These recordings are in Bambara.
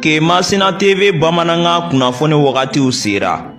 Kemasina TV bamanankan kunnafoni wagatiw sera.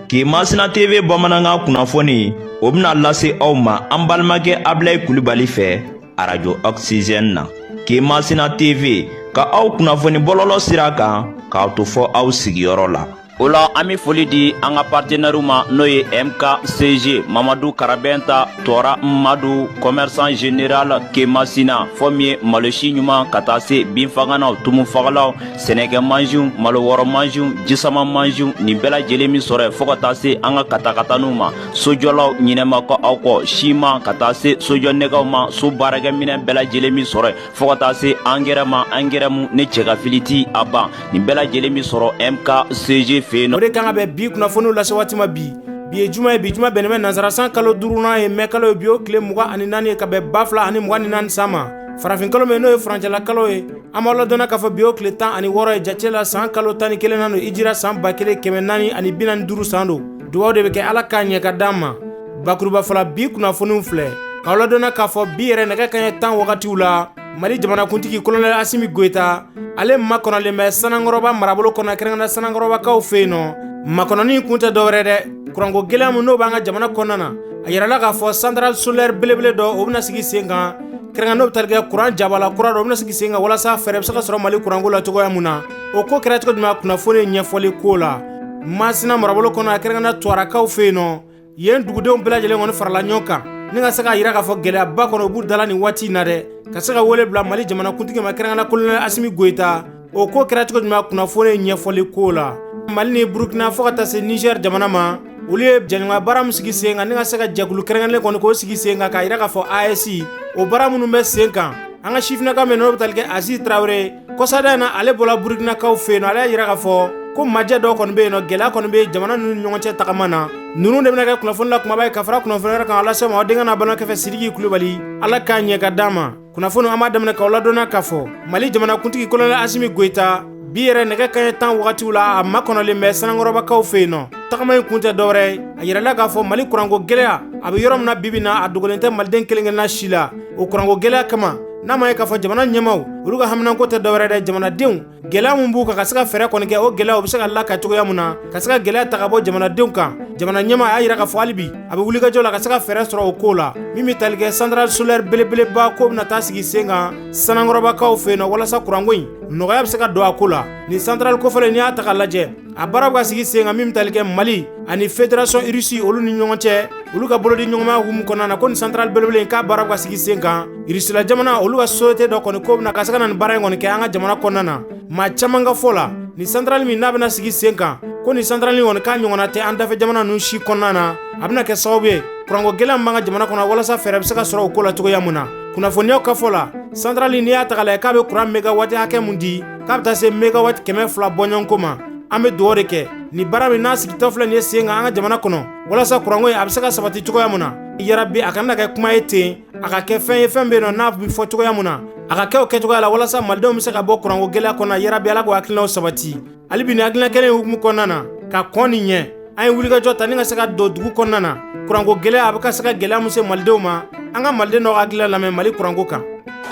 Kemasina TV bamanankan kunnafoni o bɛna lase aw ma an balimakɛ Abilayi Kulibali fɛ arajo Oxygène na. Kemasina TV ka aw kunnafoni bɔlɔlɔ sira kan k'aw to fɔ aw sigiyɔrɔ la. O la an bɛ foli di an ka partenaires ma, n'o ye MKCG Mamadu Karabɛnta Tɔra Madu, commerçant général Kemasina, fɔ min ye malosi ɲuman ka taa se binfaganaw, tumufagalaw, sɛnɛkɛ mansinw, malo wɔrɔ mansinw, jisama mansinw, nin bɛɛ lajɛlen min sɔrɔ yen, fo ka taa se an ka katakataniw ma, sojɔlaw ɲinɛma kɔ aw kɔ, siman ka taa se sojɔ nɛgɛw ma, so baarakɛminɛn bɛɛ lajɛlen min sɔrɔ yen, fo ka taa se angɛrɛ ma, angɛrɛ mu ne cɛ ka fili ti a ban, nin bɛɛ lajɛlen min sɔrɔ MKCG fɛ yen. O de kan ka bɛn bi kunnafoniw lase waati ma bi. Bi ye juma ye, bi juma bɛnnen bɛ nansara san kalo duurunan ye, mɛ kalo ye, bi o tile 24 ye, ka bɛn 2024 san ma, farafin kalo min n'o ye furancɛla kalo ye. An b'aw ladɔnna k'a fɔ bi o tile 16 ye jate la, san kalo 11 don, ijira san 1445 san don. Dugawu de bɛ kɛ, Ala k'a ɲɛ ka d'an ma. Bakuruba fɔla, bi kunnafoniw filɛ k'aw ladɔnna k'a fɔ bi yɛrɛ nɛgɛ kaɲɛ 10 wagatiw la, Mali jamanakuntigi Kolonɛli Asimi Goyita, ale makɔnɔlen bɛ Sanankɔrɔba marabolo kɔnɔ, kɛrɛnkɛrɛnnenya Sanankɔrɔbakaw fɛ yen nɔ. Makɔnɔni kun tɛ dɔwɛrɛ dɛ, kuranko gɛlɛya min n'o b'an ka jamana kɔnɔna na. A yirala k'a fɔ centrale solaire belebele dɔ, o bɛna sigi sen kan, kɛrɛnkɛrɛn n'o bɛ tali kɛ kuran jabala kura dɔ, o bɛna sigi sen kan walasa fɛɛrɛ bɛ se ka sɔrɔ Mali kuranko la cogoya mun na. O ko kɛra cogo jumɛn? Kunnafoni ɲɛfɔli ko la, Masina marabolo kɔnɔ, a kɛrɛnkɛrɛnnenya Tuwarakaw fɛ yen nɔ, yen dugudenw bɛɛ lajɛlen kɔni farala ɲɔgɔn kan ni ka se k'a yira k'a fɔ gɛlɛyaba kɔnɔ u b'u dala nin waati in na dɛ, ka se ka wele bila Mali jamanakuntigi ma, kɛrɛnkɛrɛnnenya Kolonɛli Asimi Goyita. O ko kɛra cogo jumɛn? Kunnafoni ɲɛfɔli ko la, Mali ni Burukina fo ka taa se Niger jamana ma, olu ye jɛɲɔgɔnya baara min sigi sen kan ni ka se ka jɛkulu kɛrɛnkɛrɛnnen kɔni k'o sigi sen kan, k'a yira k'a fɔ AES o baara minnu bɛ sen kan. An ka sifinnaka min n'o bɛ tali kɛ Aziz Tarawele, kɔsada in na ale bɔra Burukinakaw fɛ yen nɔ, ale y'a yira k'a fɔ ko majɛ dɔw kɔni bɛ yen nɔ, gɛlɛya kɔni bɛ jamana ninnu ni ɲɔgɔn cɛ tagama na. Ninnu de bɛna kɛ kunnafoni la kumaba ye ka fara kunnafoni wɛrɛ kan lase ma aw denkɛ n'a balimakɛ fɛ, Sidiki Kulubali. Ala k'a ɲɛ ka d'an ma. Kunnafoni, an b'a daminɛ k'aw ladɔnna k'a fɔ Mali jamanakuntigi Kolonɛli Asimi Goyita, bi yɛrɛ nɛgɛ kaɲɛ 10 wagatiw la, a makɔnɔlen bɛ Sanankɔrɔbakaw fɛ yen nɔ. Tagama in kun tɛ dɔwɛrɛ ye, a yirala k'a fɔ Mali kuranko gɛlɛya a bɛ yɔrɔ min na bibi na, a dogolen tɛ maliden kelen kelenna si la. O kuranko gɛlɛya kama, n'a ma ye k'a fɔ jamana ɲɛmaw olu ka haminanko tɛ dɔwɛrɛ dɛ, jamanadenw gɛlɛya min b'u kan, ka se ka fɛɛrɛ kɔni kɛ o gɛlɛya o bɛ se ka laka cogoya mun na, ka se ka gɛlɛya ta ka bɔ jamanadenw kan. Jamana ɲɛmaa y'a yira k'a fɔ hali bi a bɛ wulikajɔ la ka se ka fɛɛrɛ sɔrɔ o ko la, min bɛ tali kɛ centrale solaire belebeleba ko bɛna taa sigi sen kan Sanankɔrɔbakaw fɛ yen nɔ, walasa kuranko in nɔgɔya bɛ se ka don a ko la. Nin centrale kofɔlen, n'i y'a ta k'a lajɛ, a baara bɛ ka sigi sen kan, min bɛ tali kɛ Mali ani Fédération Russie olu ni ɲɔgɔn cɛ, olu ka bolodi ɲɔgɔnma hukumu kɔnɔna na, ko nin centrale belebele in k'a baara bɛ ka sigi sen kan. Russie jamana olu ka société dɔ kɔni ko bɛna ka se ka na nin baara in kɔni kɛ an ka jamana kɔnɔna na. Maa caman ka fɔ la, nin centrale min n'a bɛna sigi sen kan, ko nin centrale in kɔni k'a ɲɔgɔnna tɛ an dafɛ jamana ninnu si kɔnɔna na. A bɛna kɛ sababu ye kuranko gɛlɛya min b'an ka jamana kɔnɔ, walasa fɛɛrɛ bɛ se ka sɔrɔ o ko la cogoya mun na. Kunnafoniyaw ka fɔ la, centrale n'i y'a ta k'a lajɛ, k'a bɛ kuran mégawatt hakɛ mun di, k'a bɛ taa se mégawatt 200 bɔɲɔgɔnko ma. An bɛ dugawu de kɛ nin baara min n'a sigitɔ filɛ nin ye sen kan an ka jamana kɔnɔ, walasa kuranko in a bɛ se ka sabati cogoya mun na. Yarabi, a kana kɛ kuma ye ten, a ka kɛ fɛn ye, fɛn bɛ yen nɔ n'a bɛ fɔ cogoya mun na, a ka kɛ o kɛcogoya la, walasa malidenw bɛ se ka bɔ kuranko gɛlɛya kɔnɔ. Yarabi, Ala k'o hakilinaw sabati. Hali bi nin hakilina kelen hukumu kɔnɔna na, ka kɔn nin ɲɛ, an ye wulikajɔ ta ni ka se ka don dugu kɔnɔna na. Kuranko gɛlɛya a bɛ ka se ka gɛlɛya min se malidenw ma, an ka maliden dɔw hakilina lamɛn Mali kuranko kan.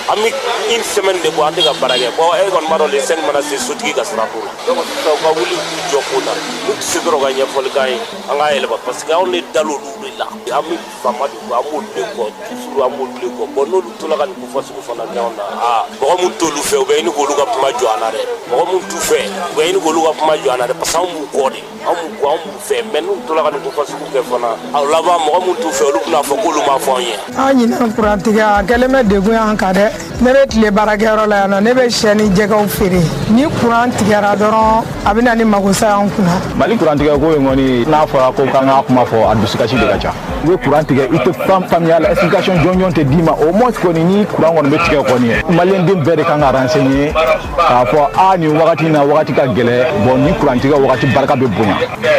An bɛ une semaine de bɔ an tɛ ka baara kɛ. Bon, e kɔni b'a dɔn, le 5 mana se, sotigi ka sara t'o la. Donc sisan u ka wuli k'u jɔ ko la, n'u tɛ se dɔrɔn ka ɲɛfɔli k'an ye, an k'a yɛlɛma, parce que anw de dal'olu de la. An bɛ faama de kɔ, an b'olu de kɔ toujours, an b'olu de kɔ. Bon, n'olu tola ka nin ko fasugu fana kɛ anw na, aa, mɔgɔ mun t'olu fɛ, u bɛ ɲini k'olu ka kuma jɔ an na dɛ. Mɔgɔ mun t'u fɛ, u bɛ ɲini k'olu ka kuma jɔ an na dɛ, parce que anw b'u kɔ de, anw b'u kɔ, anw b'u fɛ. Mais n'u tola ka nin ko fasugu kɛ fana, a laban mɔgɔ mun t'u fɛ, olu bɛna fɔ k'olu m'a fɔ anw ye. An ɲinɛ kurantigɛ a kɛlen bɛ degun y'an kan dɛ. Ne bɛ tile baarakɛyɔrɔ la yan nɔ, ne bɛ sɛ ni jɛgɛw feere. Ni kuran tigɛra dɔrɔn, a bɛ na ni magosa y'an kunna. Mali kurantigɛ ko in kɔni, n'a fɔra ko k'an ka kuma fɔ, a dusukasi de ka ca. U bɛ kuran tigɛ, i tɛ fɛn faamuya la, explication jɔnjɔn tɛ d'i ma. Au moins kɔni, ni kuran kɔni bɛ tigɛ kɔni, maliyɛnden bɛɛ de kan ka renseigner k'a fɔ a nin wagati in na, wagati ka gɛlɛ. Bon, ni kuran tigɛ wagati barika bɛ bonya,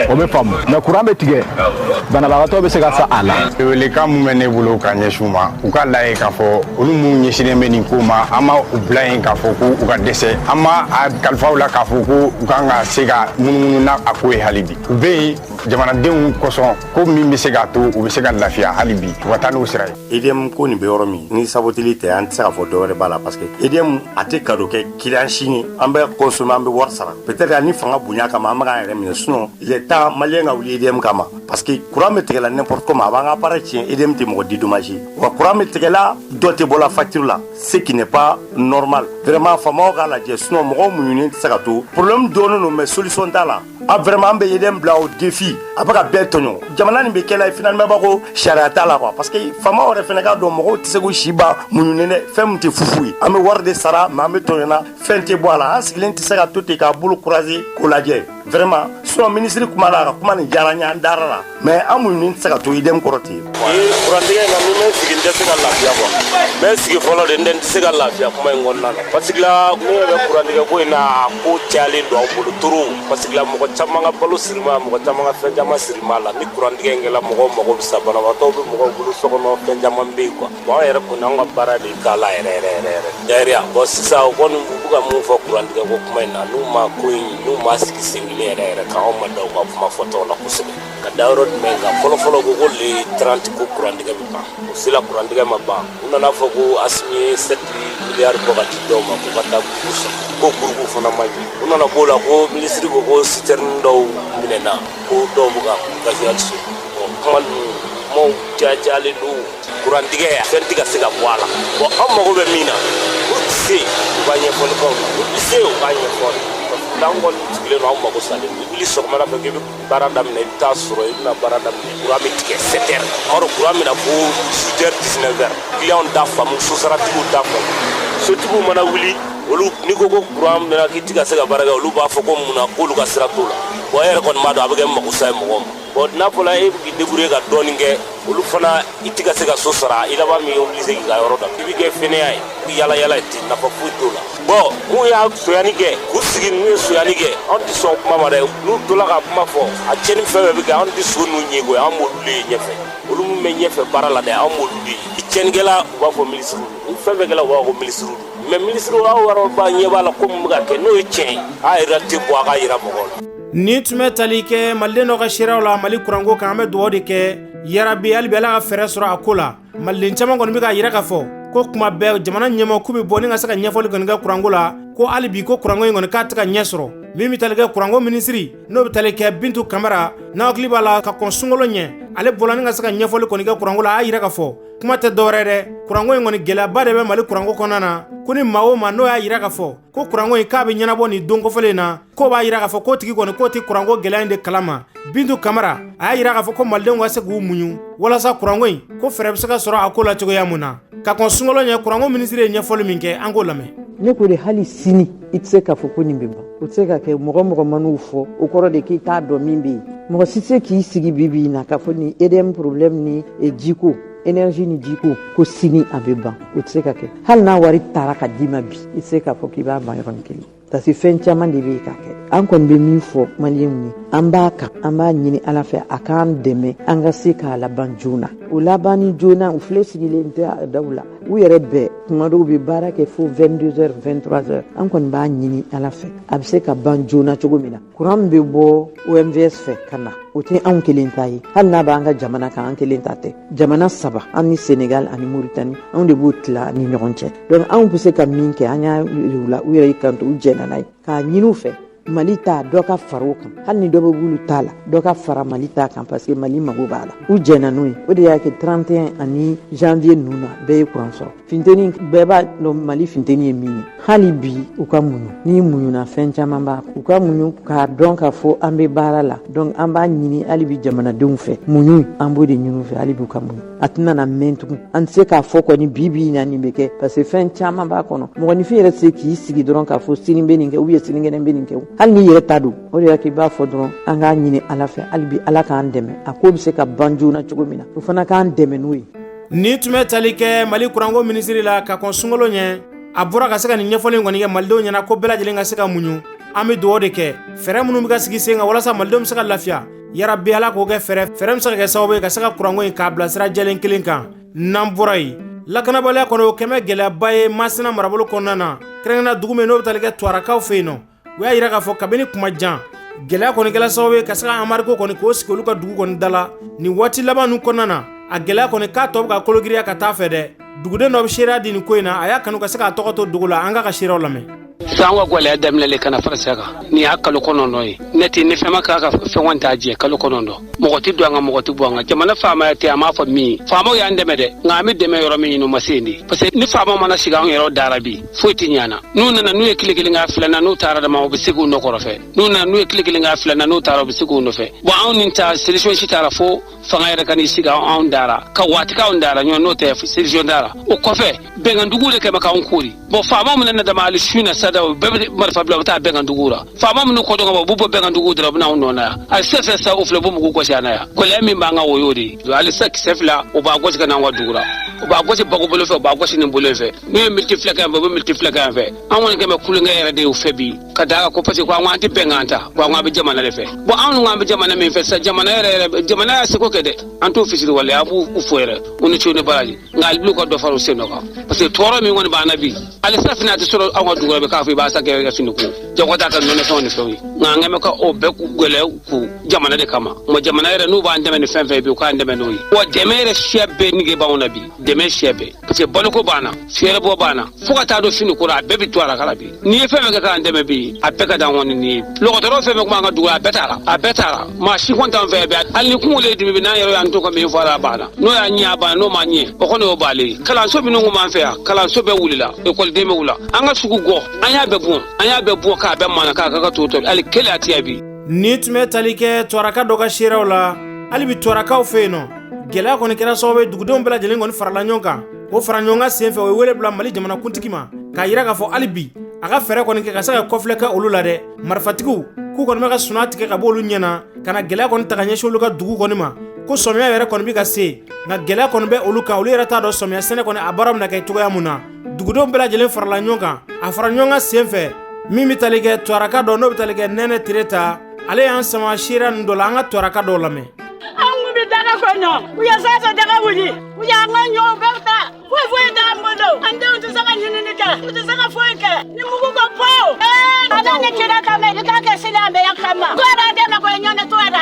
o bɛ faamu. Mais kuran bɛ tigɛ, banabagatɔ bɛ se ka sa a la. Welekan mun bɛ ne bolo ka ɲɛsin u ma, u ka lajɛ k'a fɔ olu mun ɲɛsinnen bɛ nin ko ma, an ma u bila yen k'a fɔ ko u ka dɛsɛ, an ma a kalifa u la k'a fɔ ko u kan ka se ka munumunu n'a a ko ye. Hali bi u bɛ yen. Jamanadenw kosɔn, ko min bɛ se k'a to u bɛ se ka lafiya, hali bi u ka taa n'o sira ye. EDM ko nin bɛ yɔrɔ min, ni saboteli tɛ, an tɛ se k'a fɔ dɔwɛrɛ b'a la, parce que EDM a tɛ cadeau kɛ client si ye. An bɛ consommer, an bɛ wari sara. Peut-être ni fanga bonya kama, an bɛ k'an yɛrɛ minɛ. Sinon il est temps malien ka wuli EDM kama, parce que courant bɛ tigɛ la n'importe comment, a b'an ka appareil tiɲɛ. EDM tɛ mɔgɔ dédommager wa. Courant bɛ tigɛ la, dɔ tɛ bɔ la facture la, ce qui n'est pas normal. Vraiment, faamaw k'a lajɛ, sinon mɔgɔw muɲunen tɛ se ka to. Problème dɔɔnin don, mais solution t'a la. A vraiment, an bɛ EDM bila au défi. A bɛ ka bɛɛ tɔɲɔ. Jamana nin bɛ kɛla finalement b'a ko sariya t'a la quoi, parce que faamaw yɛrɛ fɛnɛ k'a dɔn, mɔgɔw tɛ se k'u si ban muɲunen dɛ. Fɛn min tɛ fufu ye, an bɛ wari de sara, mais an bɛ tɔɲɔna, fɛn tɛ bɔ a la. An sigilen tɛ se ka to ten k'a bolo croiser k'o lajɛ vraiment. Sinon ministre kuma la, a ka kuma nin diyara n ye, an dara la, mais an muɲunen tɛ se ka to EDM kɔrɔ ten. Ee, kurantigɛ in na, ni bɛ sigi, n tɛ se ka lafiya quoi. N bɛ sigi fɔlɔ de, n tɛ se ka lafiya kuma in kɔnɔna na, parce que la ne yɛrɛ bɛ kurantigɛ ko in na, a ko cayalen don aw bolo trop, parce que la mɔgɔ caman ka balo sirima, mɔgɔ caman ka fɛn caman sirima la. Ni kurantigɛ in kɛla, mɔgɔw mago bɛ sa, banabaatɔw bɛ mɔgɔw bolo so kɔnɔ, fɛn caman bɛ yen quoi. Bon, an yɛrɛ kɔni, an ka baara de k'a la yɛrɛ yɛrɛ yɛrɛ yɛrɛ. D'ailleurs, bon, sisan o kɔni, u bɛ ka mun fɔ kurantigɛ ko kuma in na, n'u ma ko in, n'u ma sigi sen kelen yɛrɛ yɛrɛ kan, anw ma da u ka kuma fɔtɔw la kosɛbɛ. Ka da yɔrɔ jumɛn kan? Fɔlɔ fɔlɔ, ko le 30 ko kurantigɛ bɛ ban. O sela, kurantigɛ ma ban. U nana fɔ ko Asimi ye 7 miliyari bɔ ka di dɔw ma k'u ka taa groupe san, ko groupe fana ma ɲɛ. U nana b'o la ko minisiri ko citerne dɔw minɛna, ko dɔw bɛ ka gasoil sɔrɔ. Bon, kuma ninnu, kumaw caya-cayalen don. Kurantigɛ, fɛn tɛ ka se ka bɔ a la. Bon, an mago bɛ min na, n'u tɛ se, u ka ɲɛfɔli k'anw na. N'u bɛ se, u k'a ɲɛfɔ, parce que an kɔni sigilen don, an mago salen don. I wuli sɔgɔmada fɛ k'i bɛ baara daminɛ, i bɛ taa sɔrɔ i bɛna baara daminɛ, courant bɛ tigɛ 7 heures. Tuma dɔ, courant bɛna fo 18 heures, 19 heures. Client t'a faamu, sosaratigiw t'a faamu. Sotigiw mana wuli, olu n'i ko courant bɛna, k'i tɛ ka se ka baara kɛ, olu b'a fɔ ko munna, k'olu ka sira t'o la. Bon, e yɛrɛ kɔni b'a dɔn, a bɛ kɛ magosa ye mɔgɔw ma. Bon, n'a fɔra e bɛ k'i débrouiller ka dɔɔnin kɛ, olu fana, i tɛ ka se ka so sara, i laban min obligé k'i ka yɔrɔ da, i bɛ kɛ fɛnɛya ye, i bɛ yala yala ye ten, nafa foyi t'o la. Bon, mun y'a sonyani kɛ k'u sigi, n'u ye sonyani kɛ, anw tɛ sɔn kuma ma dɛ. N'u tola ka kuma fɔ, a tiɲɛni fɛn fɛn bɛ kɛ, anw tɛ so n'u ɲɛ koyi. An b'olu de ye ɲɛfɛ, olu min bɛ ɲɛfɛ baara la dɛ, an b'olu de ye. Tiɲɛnikɛla, u b'a fɔ minisiriw don. Ni fɛn fɛn kɛla, u b'a fɔ ko minisiriw don. Mais minisiriw, aw yɛrɛ b'a ɲɛ b'a la ko mun bɛ ka kɛ, n'o ye tiɲɛ ye, a yɛrɛ tɛ bɔ a ka yira mɔgɔw la. Nin tun bɛ tali kɛ maliden dɔ ka seerew la Mali kuranko kan. An bɛ dugawu de kɛ, yarabi, hali bi Ala ka fɛɛrɛ sɔrɔ a ko la. Maliden caman kɔni bɛ k'a yira k'a fɔ ko kuma bɛɛ jamana ɲɛmɔgɔ k'u bɛ bɔ ni ka se ka ɲɛfɔli kɔni kɛ kuranko la, ko hali bi ko kuranko in kɔni k'a tɛ ka ɲɛ sɔrɔ. Min bɛ tali kɛ kuranko minisiri, n'o bɛ tali kɛ Bintu Kamara, n'a hakili b'a la ka kɔn sunkalo ɲɛ, ale bɔla ni ka se ka ɲɛfɔli kɔni kɛ kuranko la. A y'a yira k'a fɔ kuma tɛ dɔwɛrɛ dɛ, kuranko in kɔni, gɛlɛyaba de bɛ Mali kuranko kɔnɔna na, ko ni maa o maa n'o y'a yira k'a fɔ ko kuranko in k'a bɛ ɲɛnabɔ nin don kofɔlen in na, k'o b'a yira k'a fɔ k'o tigi kɔni k'o tɛ kuranko gɛlɛya in de kalama. Bintu Kamara a y'a yira k'a fɔ ko malidenw ka se k'u muɲu walasa kuranko in ko fɛɛrɛ bɛ se ka sɔrɔ a ko la cogoya mun na. Ka kɔn sunkalo ɲɛ, kuranko minisiri ye ɲɛfɔli min kɛ, an k'o lamɛn. Ne ko de, hali sini i tɛ se k'a fɔ ko nin bɛ ban. O tɛ se ka kɛ. Mɔgɔ mɔgɔ man'u fɔ, o kɔrɔ de k'i t'a dɔn min bɛ yen. Mɔgɔ si tɛ se k'i sigi bi bi in na k'a fɔ nin EDM problème ni jiko, énergie ni jiko, ko sini a bɛ ban. O tɛ se ka kɛ. Hali n'a wari taara ka d'i ma bi, i tɛ se k'a fɔ k'i b'a ban yɔrɔnin kelen, parce que fɛn caman de bɛ yen ka kɛ. An kɔni bɛ min fɔ maliyɛnw ye, an b'a kan, an b'a ɲini Ala fɛ a k'an dɛmɛ, an ka se k'a laban joona. O labanni joona, u filɛ sigilen tɛ daw la, u yɛrɛ bɛɛ kuma dɔw bɛ baara kɛ fo 22 heures, 23 heures. An kɔni b'a ɲini Ala fɛ a bɛ se ka ban joona cogo min na. Kuran min bɛ bɔ OMVS fɛ ka na, o tɛ anw kelen ta ye. Hali n'a b'an ka jamana kan, an kelen ta tɛ. Jamana saba, an ni Senegal ani Mauritanie, anw de b'o tila ni ɲɔgɔn cɛ. Donc anw bɛ se ka min kɛ, an y'a yir'u la, u yɛrɛ y'i kanto, u jɛnna n'a ye, k'a ɲini u fɛ Mali ta dɔ ka fara o kan. Hali ni dɔ bɛ b'olu ta la, dɔ ka fara Mali ta kan, parce que Mali mago b'a la. U jɛnna n'o ye. O de y'a kɛ 31 ani janvier ninnu na, bɛɛ ye kuran sɔrɔ. Funteni, bɛɛ b'a dɔn Mali funteni ye min ye. Hali bi u ka muɲu. N'i muɲuna, fɛn caman b'a, u ka muɲu k'a dɔn k'a fɔ an bɛ baara la. Donc an b'a ɲini hali bi jamanadenw fɛ, muɲu, an b'o de ɲini u fɛ. Hali bi u ka muɲu, a tɛna na mɛn tugun. An tɛ se k'a fɔ kɔni bi bi in na nin bɛ kɛ, parce que fɛn caman b'a kɔnɔ. Mɔgɔninfin yɛrɛ tɛ se k'i sigi dɔrɔn k'a fɔ sini bɛ nin kɛ ou bien sinikɛnɛ bɛ nin kɛ, hali n'i yɛrɛ ta don. O de y'a k'i b'a fɔ dɔrɔn, an k'a ɲini Ala fɛ hali bi Ala k'an dɛmɛ, a ko bɛ se ka ban joona cogo min na, o fana k'an dɛmɛ n'o ye. Nin tun bɛ tali kɛ Mali kuranko minisiri la ka kɔn sunkalo ɲɛ. A bɔra ka se ka nin ɲɛfɔli kɔni kɛ malidenw ɲɛna ko bɛɛ lajɛlen ka se ka muɲu. An bɛ dugawu de kɛ, fɛɛrɛ minnu bɛ ka sigi sen kan walasa malidenw bɛ se ka lafiya, yarabi Ala k'o kɛ fɛɛrɛ bɛ se ka kɛ sababu ye ka se ka kuranko in k'a bila sira jɛlen kelen kan. N'an bɔra yen, lakanabaliya kɔnɔ, o kɛmɛ gɛlɛyaba ye Masina marabolo kɔnɔna na, kɛrɛnkɛrɛnnenya dugu min n'o bɛ tali kɛ Tuwarakaw fɛ yen nɔ. U y'a yira k'a fɔ kabini kuma jan, Gɛlɛya kɔni kɛla sababu ye ka se ka embargo kɔni k'o sigi olu ka dugu kɔni da la nin waati laban ninnu kɔnɔna na. A gɛlɛya kɔni k'a tɔ bɛ ka kologiriya ka taa fɛ dɛ. Duguden dɔ bɛ seereya di nin ko in na, a y'a kanu ka se k'a tɔgɔ to dogo la. An k'a ka seereyaw lamɛn. San ka gɛlɛya daminɛlen ka na fara kan, nin y'a kalo 9 ye. Ne tɛ ni fɛn ma k'a ka fɛn kɔni t'a jɛ kalo 9. Mɔgɔ tɛ don an kan, mɔgɔ tɛ bɔ an kan. Jamana faamaya tɛ, an b'a fɔ min faamaw y'an dɛmɛ dɛ, nka an bɛ dɛmɛ yɔrɔ min ɲini, o ma se yen de, parce que ni faamaw mana sigi anw yɛrɛ dara bi, foyi tɛ ɲɛ na. N'u nana, n'u ye tile kelen k'a filanan, n'u taara dama, u bɛ se k'u nɔ kɔrɔfɛ. N'u nana, n'u ye tile kelen k'a filanan, n'u taara, u bɛ se k'u nɔfɛ. Bon, anw ni ta solution si t'a la fo fanga yɛrɛ ka n'i sigi anw dara ka waati k'anw dara ɲɔgɔn, n'o tɛ solution t'a la. O kɔfɛ, bɛnkanduguw de kɛmɛ k'anw koori. Bon, faama minnu na dama hali su na sada, u bɛɛ bɛ marifa bila, u bɛ taa bɛnkanduguw la. Faama minnu kɔdɔn ka bɔ, u bɛ bɔ bɛnkanduguw dɔrɔn, u bɛ n'anw nɔ na yan. Hali sisan sisan, o filɛ, u bɛ mugu gosi an na yan. Gɛlɛya min b'an kan, o y'o de ye. Hali sisan, kisɛ fila, u b'a gosi ka na anw ka dugu la. U b'a gosi bago bolo fɛ, u b'a gosi nin bolo fɛ. N'u ye militi fila kɛ yan fɛ, u bɛ militi fila kɛ yan fɛ. An kɔni kɛmɛ kulonkɛ yɛrɛ de y'u fɛ bi, ka d'a kan ko parce que ko an ko an tɛ bɛnkan ta, ko an ko an bɛ jamana de fɛ. Bon, anw ko an bɛ jamana min fɛ sisan, jamana yɛrɛ yɛrɛ, jamana y'a seko kɛ dɛ. An t'u fisiri wale, an b'u fo yɛrɛ, u ni ce, u ni baraji, nka hali bi u ka dɔ fara u sen dɔ kan, parce que tɔɔrɔ min kɔni b'an na bi, hali safinɛ a tɛ sɔrɔ anw ka dugu la bi k'a fɔ i b'a san kɛ ka fini ko jago t'a ka nɔnɔ fɛnw ni fɛnw ye. Nka an kɛmɛ ka o bɛɛ gɛlɛya ku jamana de kama. Ma jamana yɛrɛ, n'u b'an dɛmɛ ni fɛn fɛn bi, u k'an dɛmɛ n'o ye. Wa dɛmɛ yɛrɛ siya bɛɛ nege b'anw na bi, dɛmɛ siya bɛɛ, parce que baloko b'an na, fiyɛrɛbɔ b'an na, fo ka taa don fini ko la, a bɛɛ bɛ to a la kala bi. N'i ye fɛn fɛn kɛ k'an dɛmɛ bi, a bɛɛ ka d'an kɔni nin ye. Lɔgɔtɔrɔ fɛn fɛn kun b'an ka dugu la, a bɛɛ taara, a bɛɛ taara. Maa si kɔni t'an fɛ bi. Hali ni kunkolo ye dimi bi, n'an yɛrɛ y'an to ka min fɔ a la, a banna. N'o y'a ɲɛ, a banna. N'o ma ɲɛ, o kɔni y'o bannen ye. Kalanso minnu kun b'an fɛ yan, kalanso bɛɛ wulila, ekɔliden bɛ wula. An ka sugu gɔ, an y'a bɛɛ bɔn, an y'a bɛɛ bɔn k'a bɛɛ mana k'a ka to tɔ, hali kelen a tɛ yan bi. Nin tun bɛ tali kɛ Tuaraka dɔ ka seerew la. Hali bi Tuarakaw fɛ yen nɔ, gɛlɛya kɔni kɛra sababu ye, dugudenw bɛɛ lajɛlen kɔni farala ɲɔgɔn kan. O fara ɲɔgɔn kan senfɛ, o ye wele bila Mali jamanakuntigi ma k'a yira k'a fɔ hali bi a ka fɛɛrɛ kɔni kɛ ka se ka kɔfilɛ kɛ olu la dɛ. Marifatigiw k'u kɔni bɛ ka suna tigɛ ka bɔ olu ɲɛ na, ka na gɛlɛya kɔni ta ka ɲɛsin olu ka dugu kɔni ma, ko sɔmiya yɛrɛ kɔni bɛ ka se, nka gɛlɛya kɔni bɛ olu kan. Olu yɛrɛ t'a dɔn sɔmiya sɛnɛ kɔni a baara bɛna kɛ cogoya mun na. Dugudenw bɛɛ lajɛlen farala ɲɔgɔn kan. A fara ɲɔgɔn kan senfɛ, min bɛ tali kɛ Tuaraka dɔ, n'o bɛ tali kɛ Nɛnɛ Tereta, ale y'an sama seereya ninnu dɔ la. An ka Tuaraka dɔw lamɛn. An kun bɛ daga kɔnɔ, u ye sasa daga wuli, u y'an ka ɲɔw bɛɛ ta. Foyi foyi t'an bolo, an denw tɛ se ka ɲinini kɛ, u tɛ se ka foyi kɛ ni mugu ka bɔ. Ala ni kira kama, i k'a kɛ silamɛya kama. Tuwara dɛmɛ ko ɲɔnɛ tuwara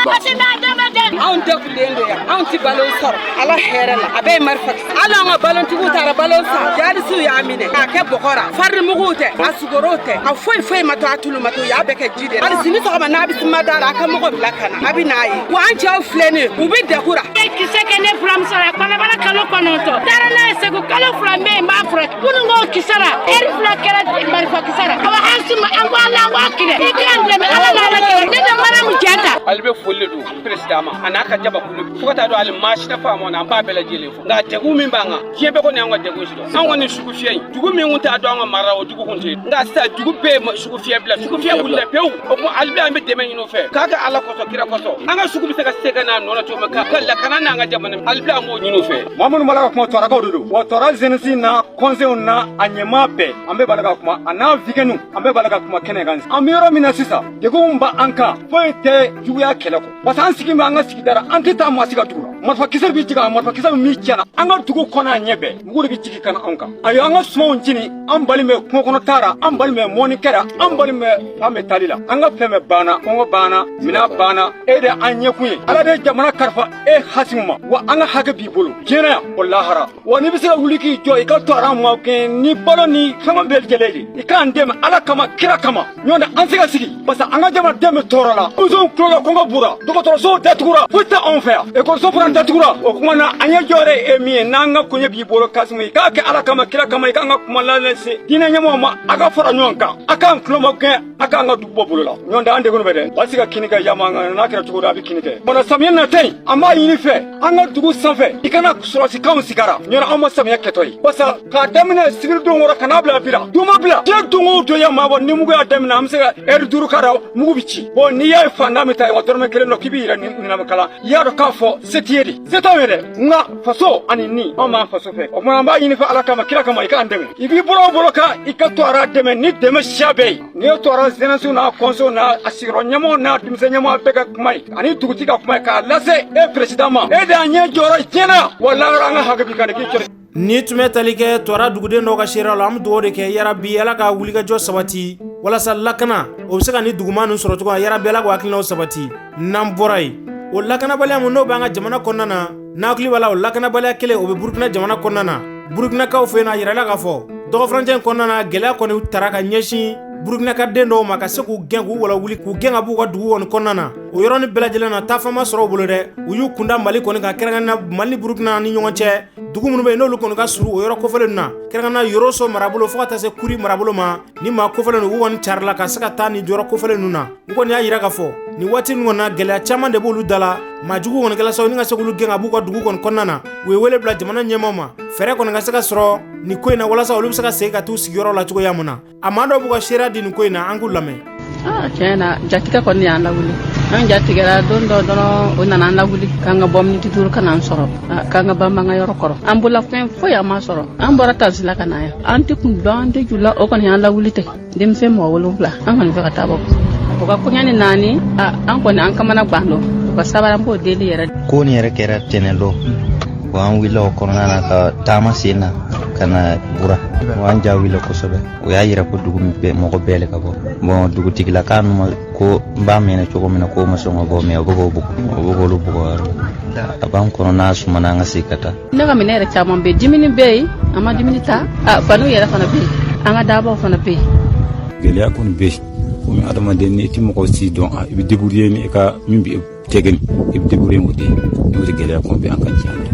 kasi n'a dɛmɛ dɛ. Anw degunnen don yan, anw tɛ balo sɔrɔ Ala hɛrɛ la, a bɛɛ ye marifa. Hali an ka balontigiw taara balon san, jalisiw y'a minɛ k'a kɛ bɔgɔ ra. Farinimuguw tɛ, a sukorow tɛ, a foyi foyi ma to, a tulu ma to, u y'a bɛɛ kɛ ji de. Hali sini sɔgɔma n'a bɛ suma da la, a ka mɔgɔ bila ka na, a bɛ n'a ye wa an cɛw filɛ nin ye, u bɛ degun ra. Kisɛ kɛ ne buramuso la kɔnɔbara kalo 9, taara n'a ye Segu, kalo 2 n bɛ yen n b'a furakɛ. Kunun ko kisɛ la, ɛri 2 kɛra marifa kisɛ la. Awa an si ma an ko Ala an k'a kɛlɛ, i k'an dɛmɛ Ala n'Ala kɛlɛ. Ne tɛ Mariam Jata. Hali bɛ foli de don président ma, a n'a ka jabakulu, fo ka taa don hali Masina faamaw na, an b'a bɛɛ lajɛlen fo. Nka degun min b'an kan, diɲɛ bɛɛ kɔni y'an ka degun si dɔn. An kɔni sugu fiyɛ in, dugu min kun t'a dɔn an ka mara la, o dugu kun tɛ yen. Nka sisan dugu bɛɛ ye sugu fiyɛ bila, sugu fiyɛ wulila pewu. O tuma hali bi an bɛ dɛmɛ ɲini u fɛ, k'a kɛ Ala kosɔn, kira kosɔn, an ka sugu bɛ se ka segin n'a nɔ na cogo min, ka lakana n'an ka jamana, hali bi an b'o ɲini u fɛ. Maa minnu b'a la ka kuma, Tuarakaw de don wa. Tuara jeunesse n'a conseil n'a a ɲɛmaa bɛɛ, an bɛɛ b'a la ka kuma, a n'a vikɛniw, an bɛɛ b'a la ka kuma kɛnɛ kan. An bɛ yɔrɔ min na sisan, degun b'an kan, foyi tɛ juguya kɛlɛ kɔ, parce que an sigi bɛ an ka sigida la, an tɛ taa maa si ka dugu la. Marifa kisɛ bɛ jigin, marifa kisɛ min tiɲɛna an ka dugu kɔnɔ, a ɲɛ bɛɛ mugu de bɛ jigin ka na anw kan. Ayiwa, an ka sumanw jeni, an bali bɛ kungo kɔnɔ taara, an bali bɛ mɔni kɛra, an bali bɛ fan bɛ taali la, an ka fɛn bɛɛ banna, kɔngɔ banna, minɛn banna. E de an ɲɛkun ye, Ala de jamana kalifa e Hasimu ma wa, an ka hakɛ b'i bolo diɲɛ na yan o lahara wa. N'i bɛ se ka wuli k'i jɔ, i ka to ara ma kɛ ni balo ni fɛn bɛɛ lajɛlen de, i k'an dɛmɛ Ala kama, kira kama, ɲɔgɔn tɛ an se ka sigi, parce que an ka jamanaden bɛ tɔɔrɔ la. Denmisɛnw tulo la, kɔngɔ b'u la, dɔgɔtɔrɔsow datugura, foyi tɛ anw fɛ yan, ekɔliso fana datugura. O kuma na, an ye jɔyɔrɔ ye e min ye, n'an ka koɲɛ b'i bolo Kasimu, i k'a kɛ Ala kama, kira kama, i k'an ka kuma lase diinɛ ɲɛmɔgɔw ma, a ka fara ɲɔgɔn kan, a k'an tulomagɛn, a k'an ka dugu bɔ bolo la. Ɲɔgɔn tɛ an degun bɛ dɛ, basi ka kini kɛ yama n'a kɛra cogo dɔ, a bɛ kini kɛ. Bɔn, samiya nata in, an b'a ɲini fɛ, an ka dugu sanfɛ, i kana sɔrɔsikanw sigara ɲɔgɔn, anw ma samiya kɛtɔ ye, barisa k'a daminɛ sibiri don kɔrɔ ka n'a bila bi la, don ma bila diɲɛ don o don, ya maa bɔ ni mugu y'a daminɛ, an bɛ se ka ɛri 5 k'a la, mugu bɛ ci. Bɔn, n'i y'a ye fantan bɛ taa wa dɔrɔmɛ kelen dɔ k'i b'i yɛrɛ ɲɛnamakalan, i y'a dɔn k'a fɔ se t'i ye de, se t'anw ye dɛ, nka faso ani ni anw b'an faso fɛ. O tuma an b'a ɲini fɛ Ala kama, kira kama, i k'an dɛmɛ, i b'i bolo o bolo kan, i ka to ara dɛmɛ ni dɛmɛ siya bɛɛ ye. N'i ye Tuwara jeunesse n'a conseil n'a a sigiyɔrɔ ɲɛmɔgɔ n'a denmisɛn ɲɛmɔgɔ bɛɛ ka kuma ye ani dugutigi ka kuma ye k'a lase e président ma, e de y'an ɲɛ jɔyɔrɔ diɲɛ na wa lahara, an ka hakɛ b'i kan de k'i cɛ. Ni tun bɛ tali kɛ Tuwara duguden dɔw ka seereya la, an bɛ dugawu de kɛ yarabi Ala ka wulikajɔ sabati walasa lakana o bɛ se ka ni duguma ninnu sɔrɔ cogo min, yarabi Ala k'o hakilinaw sabati. N'an bɔra yen, o lakanabaliya min n'o b'an ka jamana kɔnɔna na, n'a hakili b'a la, o lakanabaliya kelen o bɛ Burukina jamana kɔnɔna na. Burukinakaw fɛ yen, a yirala k'a fɔ dɔgɔfurancɛ in kɔnɔna na, gɛlɛya kɔni tara ka ɲɛsin Burukinaka den dɔw ma, ka se k'u gɛn, k'u walawuli, k'u gɛn ka b'u ka dugu kɔni kɔnɔna na. O yɔrɔnin bɛɛ lajɛlen na, taafan ma sɔrɔ u bolo dɛ. U y'u kunda Mali kɔni kan, kɛrɛnkɛrɛnnenya Mali ni Burukina ni ɲɔgɔn cɛ dugu minnu bɛ yen, n'olu kɔni ka surun o yɔrɔ kofɔlen na, kɛrɛnkɛrɛnnenya Yoroso marabolo fo ka taa se Kuri marabolo ma. Ni maa kofɔlen u kɔni carila ka se ka taa nin yɔrɔ kofɔlen ninnu na. U kɔni y'a yira k'a fɔ nin waati ninnu kɔni na, gɛlɛya caman de b'olu da la. Maa jugu kɔni kɛla sababu ni ka se k'olu gɛn ka b'u ka dugu kɔni kɔnɔna na. U ye wele bila jamana ɲɛmaaw ma, fɛɛrɛ kɔni ka se ka sɔrɔ nin ko in na, walasa olu bɛ se ka segin ka t'u sigiyɔrɔ la cogoya mun na. A maa dɔw b'u ka seereya di nin ko in na, an k'u lamɛn. Tiɲɛ na, jatigɛ kɔni y'an lawuli. An jatigɛra don dɔ dɔrɔn, o nana an lawuli k'an ka bɔ miniti 5 ka n'an sɔrɔ k'an ka banban ka yɔrɔ kɔrɔ. An bolola fɛn foyi an ma sɔrɔ. An bɔra taxi la ka na yan, an tɛ kun dɔn, an tɛ ju la. O kɔni y'an lawuli ten. Denmisɛn mɔgɔ 7, an kɔni fɛ ka taa bɔ o ka koɲa ni naani. An kɔni an kamana gan don, u ka sabari, an b'o deli yɛrɛ. Ko nin yɛrɛ kɛra tɛnɛn don. Wa an wulila o kɔnɔna na ka taama sen na ka na Bura. Wa an ja wulila kosɛbɛ. O y'a yira ko dugu bɛɛ mɔgɔ bɛɛ le ka bɔ. Bɔn, dugutigilaka nu ma ko n b'a minɛ cogo min na, k'o ma sɔn ka bɔ, mɛ o bɛ k'o bugɔ, o bɛ k'olu bugɔ. A b'an kɔnɔ, n'a sumana, an ka segin ka taa. Ne ka minɛ yɛrɛ caman bɛ yen, dumuni bɛ yen, an ma dumuni ta, faniw yɛrɛ fana bɛ yen, an ka dabaw fana bɛ yen. Gɛlɛya kɔni bɛ yen, komi adamaden n'i ti mɔgɔ si dɔn, i bɛ débrouiller ni i ka min bɛ tɛgɛ, i bɛ débrouiller o de ye. O de gɛlɛya kɔni bɛ an kan tiɲɛ na.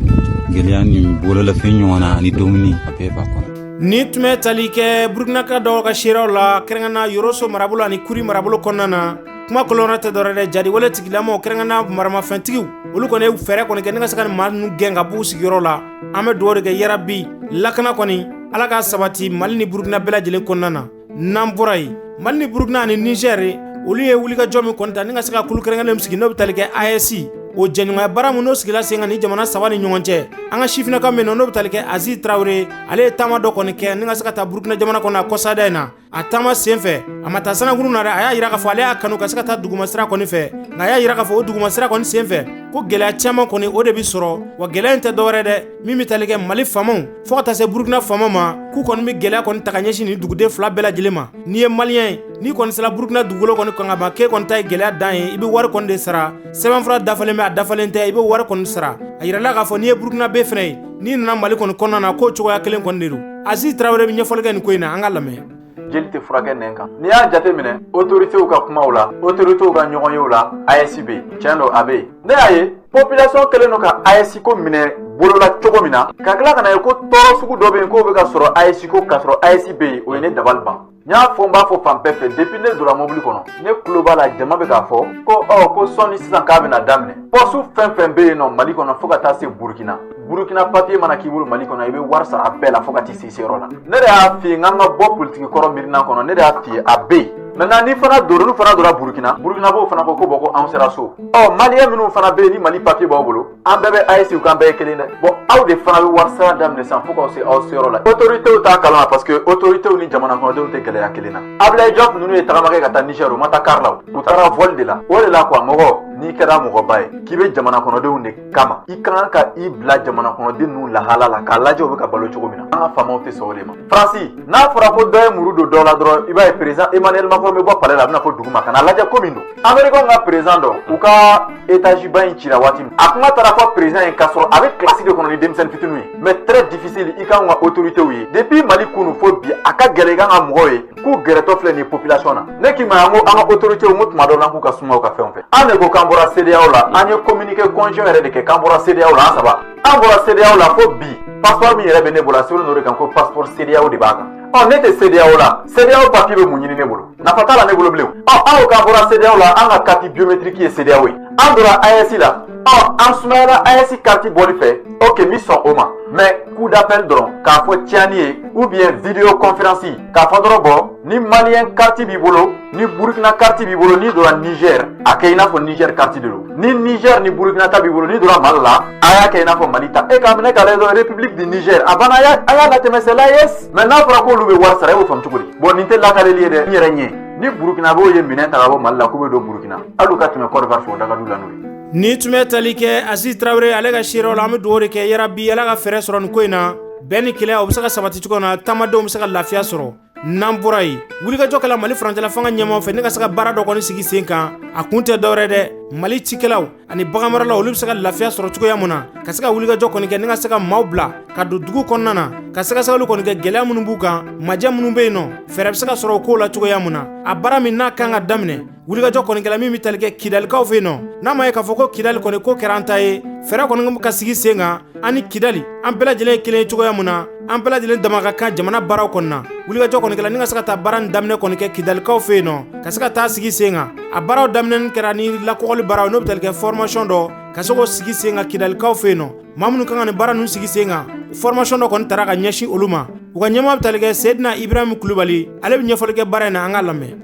Gɛlɛya ni bololafɛn ɲɔgɔn na ani dumuni, a bɛɛ b'a kɔnɔ. Ni tun bɛ tali kɛ Burukinaka dɔw ka seereyaw la, kɛrɛnkɛrɛnna Yoroso marabolo ani Kuri marabolo kɔnɔna na. Kuma kolon tɛ dɔwɛrɛ dɛ, jadiwale tigilamaw, kɛrɛnkɛrɛnna maramafɛntigiw, olu kɔni ye fɛɛrɛ kɔni kɛ ni ka se ka nin maa ninnu gɛn ka b'u sigiyɔrɔ la. An bɛ dugawu de kɛ, yarabi lakana kɔni Ala k'a sabati Mali ni Burukina bɛɛ lajɛlen kɔnɔna na. N'an bɔra yen, Mali ni Burukina ani Nizɛri, olu ye wulikajɔ min kɔni ta ni ka se ka kulu kɛrɛnkɛrɛnnen sigi, n'o bɛ tali kɛ AES, o jɛɲɔgɔnya baara min n'o sigila sen kan ni jamana saba ni ɲɔgɔn cɛ. An ka sifinnaka min n'o bɛ tali kɛ Aziz Tarawele, ale ye taama dɔ kɔni kɛ ni ka se ka taa Burukina jamana kɔnɔ a kɔsada in na. A taama sen fɛ, a ma taa sanankuru na dɛ. A y'a yira k'a fɔ ale y'a kanu ka se ka taa dugumasira kɔni fɛ, nka a y'a yira k'a fɔ o dugumasira kɔni sen fɛ ko gɛlɛya caman kɔni o de bɛ sɔrɔ. Wa gɛlɛya in tɛ dɔwɛrɛ dɛ, min bɛ tali kɛ Mali faamaw fo ka taa se Burukina faama ma, k'u kɔni bɛ gɛlɛya kɔni ta ka ɲɛsin nin duguden fila bɛɛ lajɛlen ma. N'i ye maliyɛn ye, n'i kɔni sera Burukina dugukolo kɔni kan ka ban, k'e kɔni ta ye gɛlɛya dan ye, i bɛ wari kɔni de sara. Sɛbɛnfura dafalen bɛ, a dafalen tɛ, i bɛ wari kɔni sara. A yirala k'a fɔ n'i ye Burukinabe fana ye, n'i nana Mali kɔni kɔnɔna na, k'o cogoya kelen kɔni de don. Aziz Tarawele bɛ ɲɛfɔli kɛ nin ko in na, an ka lamɛn. Jeli tɛ furakɛ nɛn kan. N'i y'a jate minɛ autoritéw ka kumaw la, autoritéw ka ɲɔgɔnyew la, AES bɛ yen, tiɲɛ don, a bɛ yen. Ne y'a ye population kɛlen don ka AES ko minɛ bolola cogo min na, ka tila ka na ye ko tɔɔrɔ sugu dɔ bɛ yen k'o bɛ ka sɔrɔ AES ko k'a sɔrɔ AES bɛ yen, o ye ne dabali ban. N y'a fɔ, n b'a fɔ fan bɛɛ fɛ, depuis ne donna mobili kɔnɔ, ne tulo b'a la, jama bɛ k'a fɔ ko ɔ ko sɔnni sisan k'a bɛna daminɛ. Poste fɛn fɛn bɛ yen nɔ Mali kɔnɔ fo ka taa se Burukina, Burukina papiye mana k'i bolo Mali kɔnɔ, i bɛ wari sara a bɛɛ la fo ka t'i se seyɔrɔ la. Ne de y'a f'i ye n k'an ka bɔ politiki kɔrɔ miirina kɔnɔ. Ne de y'a f'i ye, a bɛ yen. Maintenant, ni fana donna, olu fana donna Burukina, Burukina b'o fana ko ko bon, ko anw sera so. Ɔ maliyɛn minnu fana bɛ yen ni Mali papiye b'aw bolo, an bɛɛ bɛ AES k'an bɛɛ ye kelen dɛ. Bon, aw de fana bɛ wari sara daminɛ sisan fo k'aw se aw seyɔrɔ la. Autorités t'a kalama, parce que autorités ni jamana kɔnɔdenw tɛ gɛlɛya kelen na. Ablaye Diop ninnu ye tagama kɛ ka taa Niger, u ma taa car la, u taara vol de la. O de la quoi, mɔgɔ n'i kɛra mɔgɔba ye k'i bɛ jamana kɔnɔdenw de kama, i ka kan ka i bila jamana kɔnɔden ninnu lahala la k'a lajɛ u bɛ ka balo cogo min na. An ka faamaw tɛ sɔn o de ma. Faransi, n'a fɔra ko dɔ ye muru don dɔ la dɔrɔn, i b'a ye président Emmanuel Macron bɛ bɔ palais la, a bɛna fɔ dugu ma ka n'a lajɛ ko min don. Américain ka président dɔ, u ka étage ba in cira waati min, a kuma taara fɔ président ye k'a sɔrɔ a bɛ classe de kɔnɔ ni denmisɛnnin fitininw ye. Mais très difficile i kan ka autorités ye depuis Mali kunu fo bi, a ka gɛlɛn i kan ka mɔgɔw ye k'u gɛrɛtɔ filɛ nin ye population na. Ne k'i ma yan ko an ka autorités, n ko tuma dɔw la k'u ka suma u ka fɛnw fɛ. An de ko k'an bɔra CEDEAO la, an ye communiqué conjoint yɛrɛ de kɛ k'an bɔra CEDEAO la. An saba, an bɔra CEDEAO la fo bi. Passeport min yɛrɛ bɛ ne bolo, a sɛbɛnnen don o de kan ko passeport CEDEAO de b'a kan. Ɔ ne tɛ CEDEAO la, CEDEAO papier bɛ mun ɲini ne bolo? Nafa t'a la ne bolo bilen. Ɔ an ko k'an bɔra CEDEAO la, an ka carte biométrique ye CEDEAO ye. An donna AES la, ɔ an sumayara AES carte bɔli fɛ. Ok, n bɛ sɔn o ma, mais coup d'appel dɔrɔn k'a fɔ Tiani ye ou bien vidéo conférence k'a fɔ dɔrɔn, bon, ni maliyɛn carte b'i bolo, ni Burukina carte b'i bolo, n'i donna Niger, a kɛ i n'a fɔ Niger carte de don. Ni Niger ni Burukina ta b'i bolo, n'i donna Mali la, a y'a kɛ i n'a fɔ Mali ta. E k'a minɛ k'a lajɛ dɔrɔn, République du Niger, a banna, a y'a latɛmɛ, c'est l'AES. Mais n'a fɔra k'olu bɛ wari sara, e b'o faamu cogo di? Bon, nin tɛ lakaleli ye dɛ, n yɛrɛ ɲɛ ni Burukinabew ye minɛn ta ka bɔ Mali la k'u bɛ don Burukina, hali u ka tɛmɛ Côte d'Ivoire fɛ, o da ka d'u la n'o ye. Ni tun bɛ tali kɛ Aziz Tarawele ale ka seerew la, an bɛ dugawu de kɛ, yarabi Ala ka fɛɛrɛ sɔrɔ nin ko in na. Bɛn ni kelenya, o bɛ se ka sabati cogo min na, taamadenw bɛ se ka lafiya sɔrɔ. N'an bɔra yen, wulikajɔ kɛla Mali furancɛla fanga ɲɛmaaw fɛ ni ka se ka baara dɔ kɔni sigi sen kan. A kun tɛ dɔwɛrɛ dɛ, Mali cikɛlaw ani baganmaralaw, olu bɛ se ka lafiya sɔrɔ cogoya mun na, ka se ka wulikajɔ kɔni kɛ ni ka se ka maaw bila ka don dugu kɔnɔna na, ka sɛgɛsɛgɛliw kɔni kɛ, gɛlɛya minnu b'u kan, majɛ minnu bɛ yen nɔ, fɛɛrɛ bɛ se ka sɔrɔ o kow la cogoya mun na. A baara min n'a kan ka daminɛ, wulikajɔ kɔni kɛla min bɛ tali kɛ Kidalikaw fɛ yen nɔ. N'a ma ye k'a fɔ ko Kidali kɔni ko kɛra an ta ye, fɛɛrɛ kɔni ka sigi sen kan. An ni Kidali, an bɛɛ lajɛlen ye kelen ye cogoya mun na, an bɛɛ lajɛlen dama ka kan jamana baaraw kɔni na. Wulikajɔ kɔni kɛla ni ka se ka taa baara nin daminɛ kɔni kɛ Kidalikaw fɛ yen nɔ, ka se ka taa sigi sen kan. A baaraw daminɛni kɛra ni lakɔgɔli baaraw, n'o bɛ tali kɛ formation dɔ, ka se k'o sigi sen kan Kidalikaw fɛ yen nɔ. Maa minnu kan ka nin baara ninnu sigi sen kan, formation dɔ kɔni tara ka ɲɛsin olu ma. U ka ɲɛmaa bɛ tali kɛ Seyidina Ibrahim Kulubali, ale bɛ ɲɛfɔli kɛ baara in na, an k'a lamɛn.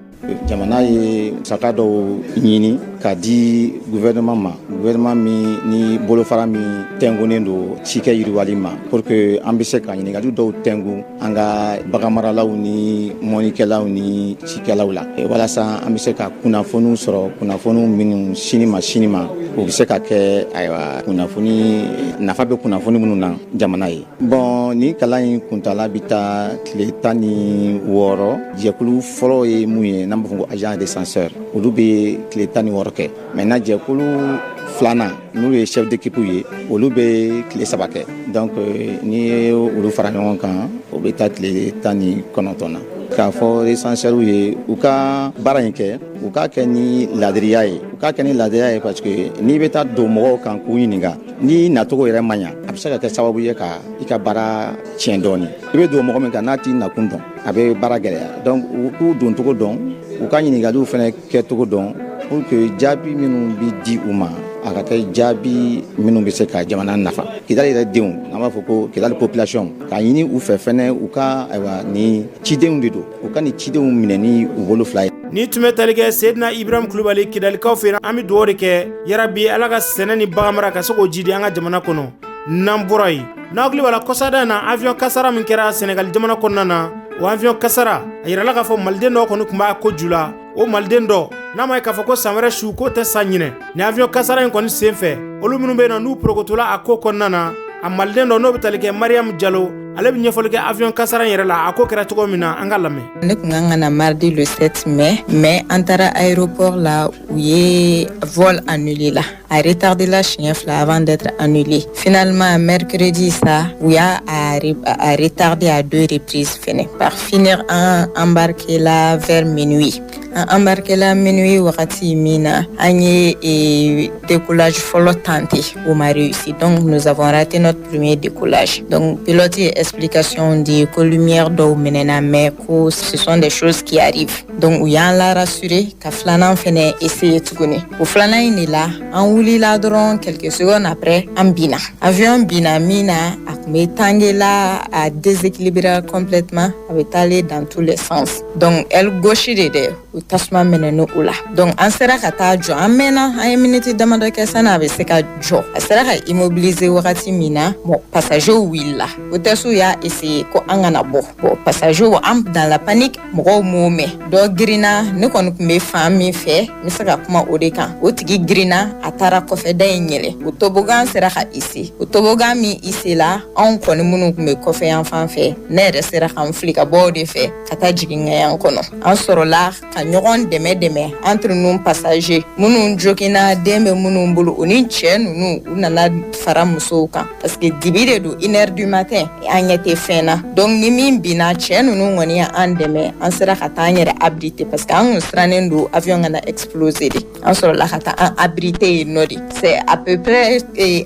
Jamana ye musaka dɔw ɲini ka di gouvernement ma, gouvernement min ni bolofara min tɛnkunnen don cikɛ yiriwali ma, pour que an bɛ se ka ɲininkali dɔw tɛnku an ka baganmaralaw ni mɔnikɛlaw ni cikɛlaw la, walasa an bɛ se ka kunnafoniw sɔrɔ, kunnafoniw minnu sini ma sini ma u bɛ se ka kɛ, ayiwa, kunnafoni nafa bɛ kunnafoni minnu na jamana ye. Bon, nin kalan in kuntala bɛ taa tile 16. Jɛkulu fɔlɔ ye mun ye, n'an b'a fɔ ko agent recenseur, olu bɛ tile 16 kɛ. Maintenant, jɛkulu filanan, n'olu ye chef d'équipe ye, olu bɛ tile 3 kɛ. Donc n'i ye olu fara ɲɔgɔn kan, o bɛ taa tile 19 na. K'a fɔ recenseurw ye, u ka baara in kɛ, u k'a kɛ ni ladiriya ye, u k'a kɛ ni ladiriya ye, parce que n'i bɛ taa don mɔgɔw kan k'u ɲininka, n'i nacogo yɛrɛ man ɲa, a bɛ se ka kɛ sababu ye ka i ka baara tiɲɛ dɔɔni. I bɛ don mɔgɔ min kan, n'a t'i nakun dɔn, a bɛ baara gɛlɛya. Donc u k'u doncogo dɔn, u ka ɲininkaliw fana kɛcogo dɔn, pour que jaabi minnu bɛ di u ma, a ka kɛ jaabi minnu bɛ se ka jamana nafa. Kidali yɛrɛ denw, n'an b'a fɔ ko Kidali population, k'a ɲini u fɛ fɛnɛ, u ka, ayiwa, ni cidenw de don, u ka nin cidenw minɛ ni u bolo fila ye. Ni tun bɛ tali kɛ Seyidina Ibrahim Kulubali Kidalikaw fɛ. An bɛ dugawu de kɛ, yarabi Ala ka sɛnɛ ni baganmara ka se k'o jidi an ka jamana kɔnɔ. N'an bɔra yen, n'aw hakili b'a la, kɔsada in na, avion kasara min kɛra Senegali jamana kɔnɔna na, o avion kasara, a yirala k'a fɔ maliden dɔw kɔni tun b'a ko ju la. O maliden dɔ, n'a ma ye k'a fɔ ko san wɛrɛ su k'o tɛ sa ɲinɛ, ni avion kasara in kɔni sen fɛ, olu minnu bɛ yen nɔ n'u porokotola a ko kɔnɔna na, a maliden dɔ, n'o bɛ tali kɛ Mariam Jalo, ale bɛ ɲɛfɔli kɛ avion kasara in yɛrɛ la, a ko kɛra cogo min na, an ka lamɛn. Ne tun kan ka na mardi le 7 mai, mais an taara aéroport la, u ye vol annulé la. A retardé la siɲɛ fila avant d'être annulé. Finalement, mercredi sa, u y'a a retardé à deux reprises fɛnɛ. Par finir, an embarqué la vers minuit. An embarqué la minuit wagati min na, an ye décollage fɔlɔ tenté, o ma réussi. Donc nous avons raté notre premier décollage. Donc pilote ye explication di ko lumière dɔw minɛna, mais ko ce sont des choses qui arrivent. Donc u y'an la rassurer ka filanan fɛnɛ essayer tuguni. O filanan in de la, an wulila dɔrɔn, quelques secondes après, an binna. Avion binna min na, a tun bɛ tanguer la, a déséquilibré complètement, a bɛ taalen dans tous les sens. Donc aile gauche de dɛ, o tasuma minɛnen o la. Donc an sera ka taa jɔ, an mɛnna, an ye miniti damadɔ kɛ sani a bɛ se ka jɔ. A sera ka immobiliser wagati min na, bon, passagers wulila, hôtesse y'a essayer ko an kana bɔ. Bon, passagers, an dans la panique, mɔgɔw m'o mɛn, dɔ girinna. Ne kɔni tun bɛ fan min fɛ, n bɛ se ka kuma o de kan. O tigi girinna, a taara kɔfɛ da in yɛlɛ, o toboggan sera ka hisser. O toboggan min hisser la, anw kɔni minnu tun bɛ kɔfɛ yan fan fɛ, ne yɛrɛ sera ka n fili ka bɔ o de fɛ ka taa jigin ŋayan kɔnɔ. An sɔrɔla ka ɲɔgɔn dɛmɛ dɛmɛ entre nous passagers, minnu joginna, den bɛ minnu bolo, o ni cɛ ninnu, u nana fara musow kan, parce que dibi de don, 1h du matin, an ɲɛ tɛ fɛn na. Donc ni min binna, cɛ ninnu kɔni y'an dɛmɛ, an sera ka taa an yɛrɛ abriter, parce que an kun sirannen don avion kana exploser de. An sɔrɔla ka taa an abriter yen nɔ de. C'est à peu près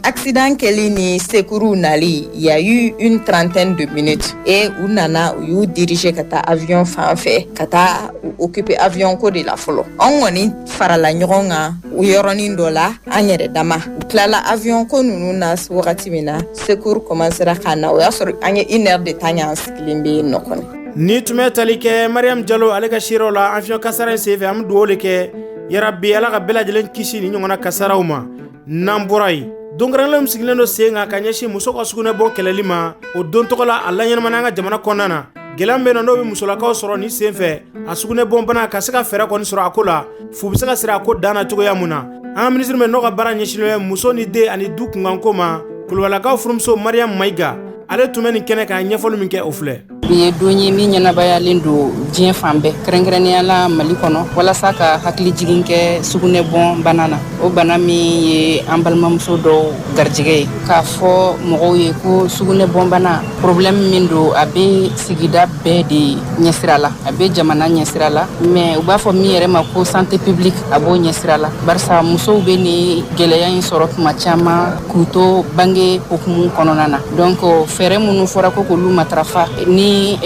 accident kɛli ni secours nali, il y a eu une trentaine de minutes, et u nana, u y'u diriger ka taa avion fan fɛ, ka taa u occuper avion ko de la fɔlɔ. Anw kɔni farala ɲɔgɔn kan o yɔrɔnin dɔ la, an yɛrɛ dama. U tilala avion ko ninnu na wagati min na, secours commencera ka na. O y'a sɔrɔ an ye une heure de temps y'an sigilen bɛ yen nɔ kɔni. Ni tun bɛ tali kɛ Mariam Jalo, ale ka seerew la avion kasara in senfɛ. An bɛ dugawu de kɛ, yarabi Ala ka bɛɛ lajɛlen kisi ni ɲɔgɔnna kasaraw ma. N'an bɔra yen, don kɛrɛnkɛrɛnlen min sigilen don sen kan ka ɲɛsin muso ka sugunɛbɔn kɛlɛli ma, o don tɔgɔ la, a laɲɛnamana an ka jamana kɔnɔna na. Gɛlɛya min bɛ yen nɔ, n'o bɛ musolakaw sɔrɔ nin sen fɛ, a sugunɛbɔn bana, ka se ka fɛɛrɛ kɔni sɔrɔ a ko la, fu bɛ se ka siri a ko dan na cogoya mun na. An ka minisiri min n'o ka baara ɲɛsinnen bɛ muso ni den ani du kunkanko ma, Kulubalakaw furumuso Mariam Mayiga, Ale tun bɛ nin kɛnɛ kan, ɲɛfɔli min kɛ, o filɛ. Bi ye don ye min ɲɛnabayalen don diɲɛ fan bɛɛ, kɛrɛnkɛrɛnnenya la Mali kɔnɔ, walasa ka hakili jigin kɛ sugunɛbɔn bana na, o bana min ye an balimamuso dɔw garijɛgɛ ye. K'a fɔ mɔgɔw ye ko sugunɛbɔn bana, problème min don, a bɛ sigida bɛɛ de ɲɛsira la, a bɛ jamana ɲɛsira la, mais u b'a fɔ min yɛrɛ ma ko santé publique, a b'o ɲɛsira la, barisa musow bɛ nin gɛlɛya in sɔrɔ tuma caman k'u to bange hukumu kɔnɔna na. Donc fɛɛrɛ minnu fɔra ko k'olu matarafa, ni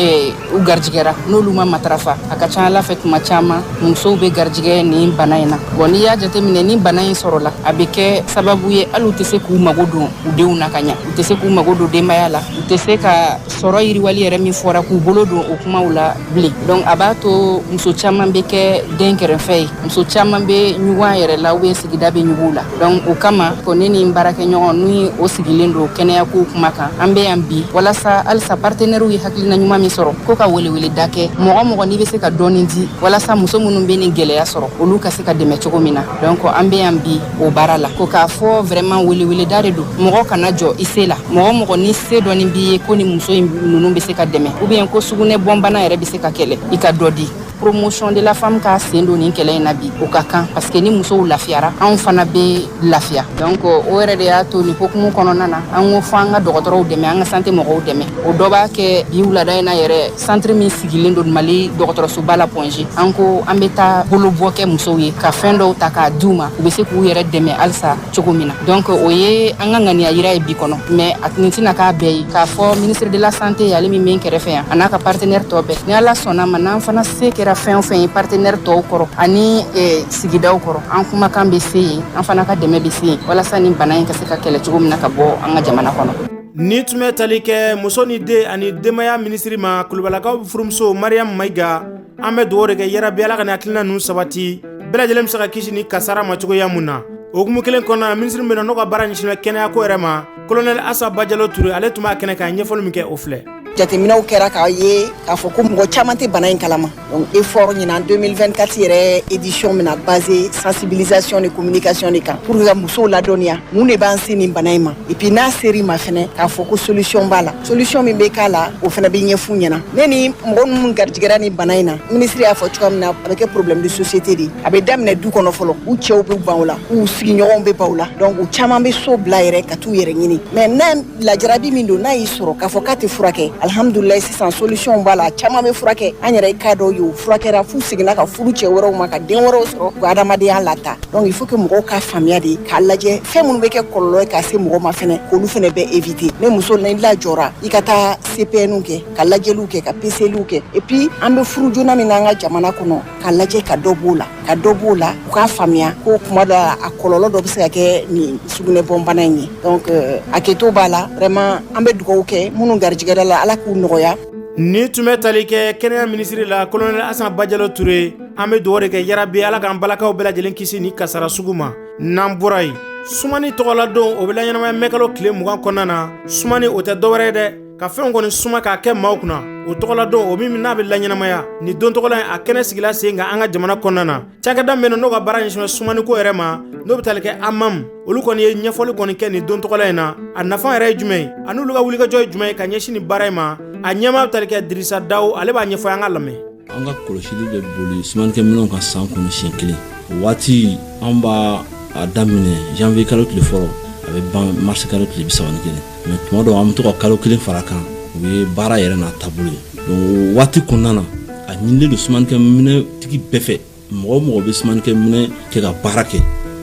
u garijɛgɛra, n'olu ma matarafa, a ka ca ala fɛ tuma caman musow bɛ garijɛgɛ nin bana in na. Bon, n'i y'a jateminɛ, ni bana in sɔrɔla, a bɛ kɛ sababu ye hali u tɛ se k'u mago don u denw na ka ɲa, u tɛ se k'u mago don denbaya la, u tɛ se ka sɔrɔ yiriwali yɛrɛ min fɔra k'u bolo don o kumaw la bilen. Donc a b'a to muso caman bɛ kɛ den kɛrɛfɛ ye, muso caman bɛ ɲugun a yɛrɛ la, ou bien sigida bɛ ɲugun la. Donc o kama ko ne ni n baarakɛɲɔgɔn, ni o sigilen don kɛnɛyakow kuma kan, an bɛ yan bi walasa halisa partenaires ye hakilina ɲuman min sɔrɔ ko ka weleweleda kɛ, mɔgɔ mɔgɔ n'i bɛ se ka dɔɔni di walasa muso minnu bɛ nin gɛlɛya sɔrɔ, olu ka se ka dɛmɛ cogo min na. Donc an bɛ yan bi o baara la. Ko k'a fɔ vraiment, weleweleda de don, mɔgɔ kana jɔ i se la. Mɔgɔ mɔgɔ ni se dɔɔni b'i ye ko ni muso in ninnu bɛ se ka dɛmɛ, ou bien ko sugunɛ bɔnbana yɛrɛ bɛ se ka kɛlɛ, i ka dɔ di. Promotion de la femme k'a sen don nin kɛlɛ in na bi, o ka kan, parce que ni musow lafiyara, anw fana bɛ lafiya. Donc o yɛrɛ de y'a to nin hukumu kɔnɔna na, an ko fo an ka dɔgɔtɔrɔw dɛmɛ, an ka santé mɔgɔw dɛmɛ. O dɔ b'a kɛ bi wulada in na yɛrɛ, centre min sigilen don Mali dɔgɔtɔrɔsoba la, Point G, an ko an bɛ taa bolobɔ kɛ musow ye, ka fɛn dɔw ta k'a di u ma, u bɛ se k'u yɛrɛ dɛmɛ halisa cogo min na. Donc o ye an ka ŋaniya yira ye bi kɔnɔ, mais a nin tɛna k'a bɛɛ ye. K'a fɔ ministre de la santé ye, ale min bɛ n kɛrɛfɛ yan, a n'a ka partenaire tɔ bɛɛ, ni Ala sɔnna ma, n'an fana se kɛra fɛn o fɛn ye partenaire tɔw kɔrɔ ani sigidaw kɔrɔ, an kumakan bɛ se yen, an fana ka dɛmɛ bɛ se yen, walasa nin bana in ka se ka kɛlɛ cogo min na ka bɔ an ka jamana kɔnɔ. Ni tun bɛ tali kɛ muso ni den ani denbaya minisiri ma, Kulubalakaw furumuso Mariam Mayiga, an bɛ dugawu de kɛ yarabi Ala ka nin hakilina ninnu sabati, bɛɛ lajɛlen bɛ se ka kisi ni kasara ma cogoya mun na. O hukumu kelen kɔnɔna na, minisiri min bɛ n'o ka baara ɲɛsinnen bɛ kɛnɛyako yɛrɛ ma, colonel Asa Bajalo Ture, ale tun b'a kɛnɛ kan, ɲɛfɔli min kɛ, o filɛ. Jateminɛw kɛra k'a ye k'a fɔ ko mɔgɔ caman tɛ bana in kalama. Donc effort ɲinan 2024 yɛrɛ édition bɛna basé sensibilisation de communication de kan, pour que ka musow ladɔnniya mun de b'an se nin bana in ma, et puis n'a ser'i ma fɛnɛ, k'a fɔ ko solution b'a la, solution min bɛ k'a la, o fɛnɛ bɛ ɲɛf'u ɲɛna. Ne ni mɔgɔ minnu garijɛgɛra nin bana in na, ministre y'a fɔ cogoya min na, a bɛ kɛ problème de société de. A bɛ daminɛ du kɔnɔ fɔlɔ, u cɛw bɛ ban o la, u sigiɲɔgɔnw bɛ ban o la, donc u caman bɛ so bila yɛrɛ ka t'u yɛrɛ ɲini. Mais n'a lajarabi min don, n'a y'i sɔrɔ k'a fɔ k'a tɛ furakɛ, alhamdulilayi, sisan solution b'a la, caman bɛ furakɛ. An yɛrɛ ye cas dɔw ye, u furakɛra f'u seginna ka furu cɛ wɛrɛw ma, ka den wɛrɛw sɔrɔ, u ka adamadenya lata. Donc il faut que mɔgɔw ka faamuya de k'a lajɛ fɛn minnu bɛ kɛ kɔlɔlɔ ye k'a se mɔgɔ ma fɛnɛ, k'olu fɛnɛ bɛɛ éviter. Ne muso, n'i lajɔra, i ka taa CPN kɛ, ka lajɛliw kɛ, ka PCLw kɛ. Et puis an bɛ furu joona min na an ka jamana kɔnɔ, ka lajɛ ka dɔ b'o la, ka dɔ b'o la. U k'a faamuya ko kuma dɔ la, a kɔlɔlɔ dɔ bɛ se ka kɛ nin sugunɛbɔnbana in ye. Donc hakɛto b'a la vraiment. An bɛ dugawu kɛ minnu garijɛgɛra la, Ala k'u nɔgɔya. Ni tun bɛ tali kɛ kɛnɛya minisiri la, colonel Asan Bajalo Ture, an bɛ dugawu de kɛ yarabi Ala k'an balakaw bɛɛ lajɛlen kisi ni kasara sugu ma. N'an bɔra yen, sumani tɔgɔladon, o bɛ laɲɛnamaya mɛkalo tile 20 kɔnɔna na. Sumani, o tɛ dɔwɛrɛ ye dɛ, ka fɛnw kɔni suma k'a kɛ maaw kunna, o tɔgɔladon, o min n'a bɛ laɲɛnamaya ni don tɔgɔla in, a kɛnɛ sigila sen kan an ka jamana kɔnɔna na. Cakɛda min n'o ka baara ɲɛsin sumaniko yɛrɛ ma, n'o bɛ tali kɛ AMAM, olu kɔni ye ɲɛfɔli kɔni kɛ nin don tɔgɔla in na. A nafa yɛrɛ ye jumɛn ye, ani olu ka wulikajɔ ye jumɛn ye ka ɲɛsin nin baara in ma? A ɲɛmaa bɛ tali kɛ Dirisa Dawo, ale b'a ɲɛfɔ, an ka lamɛn. An ka kɔlɔsili bɛ boli sumanikɛminɛnw kan san kɔnɔ siɲɛ kelen. O waati, an b'a a daminɛ janvier kalo tile fɔlɔ, a bɛ ban mars kalo tile 31. Mais tuma dɔw, an bɛ to ka kalo kelen fara kan, o ye baara yɛrɛ n'a taabolo ye. Donc o waati kɔnɔna na, a ɲinilen don sumanikɛminɛtigi bɛɛ fɛ, mɔgɔ o mɔgɔ bɛ sumanikɛminɛ kɛ ka baara kɛ,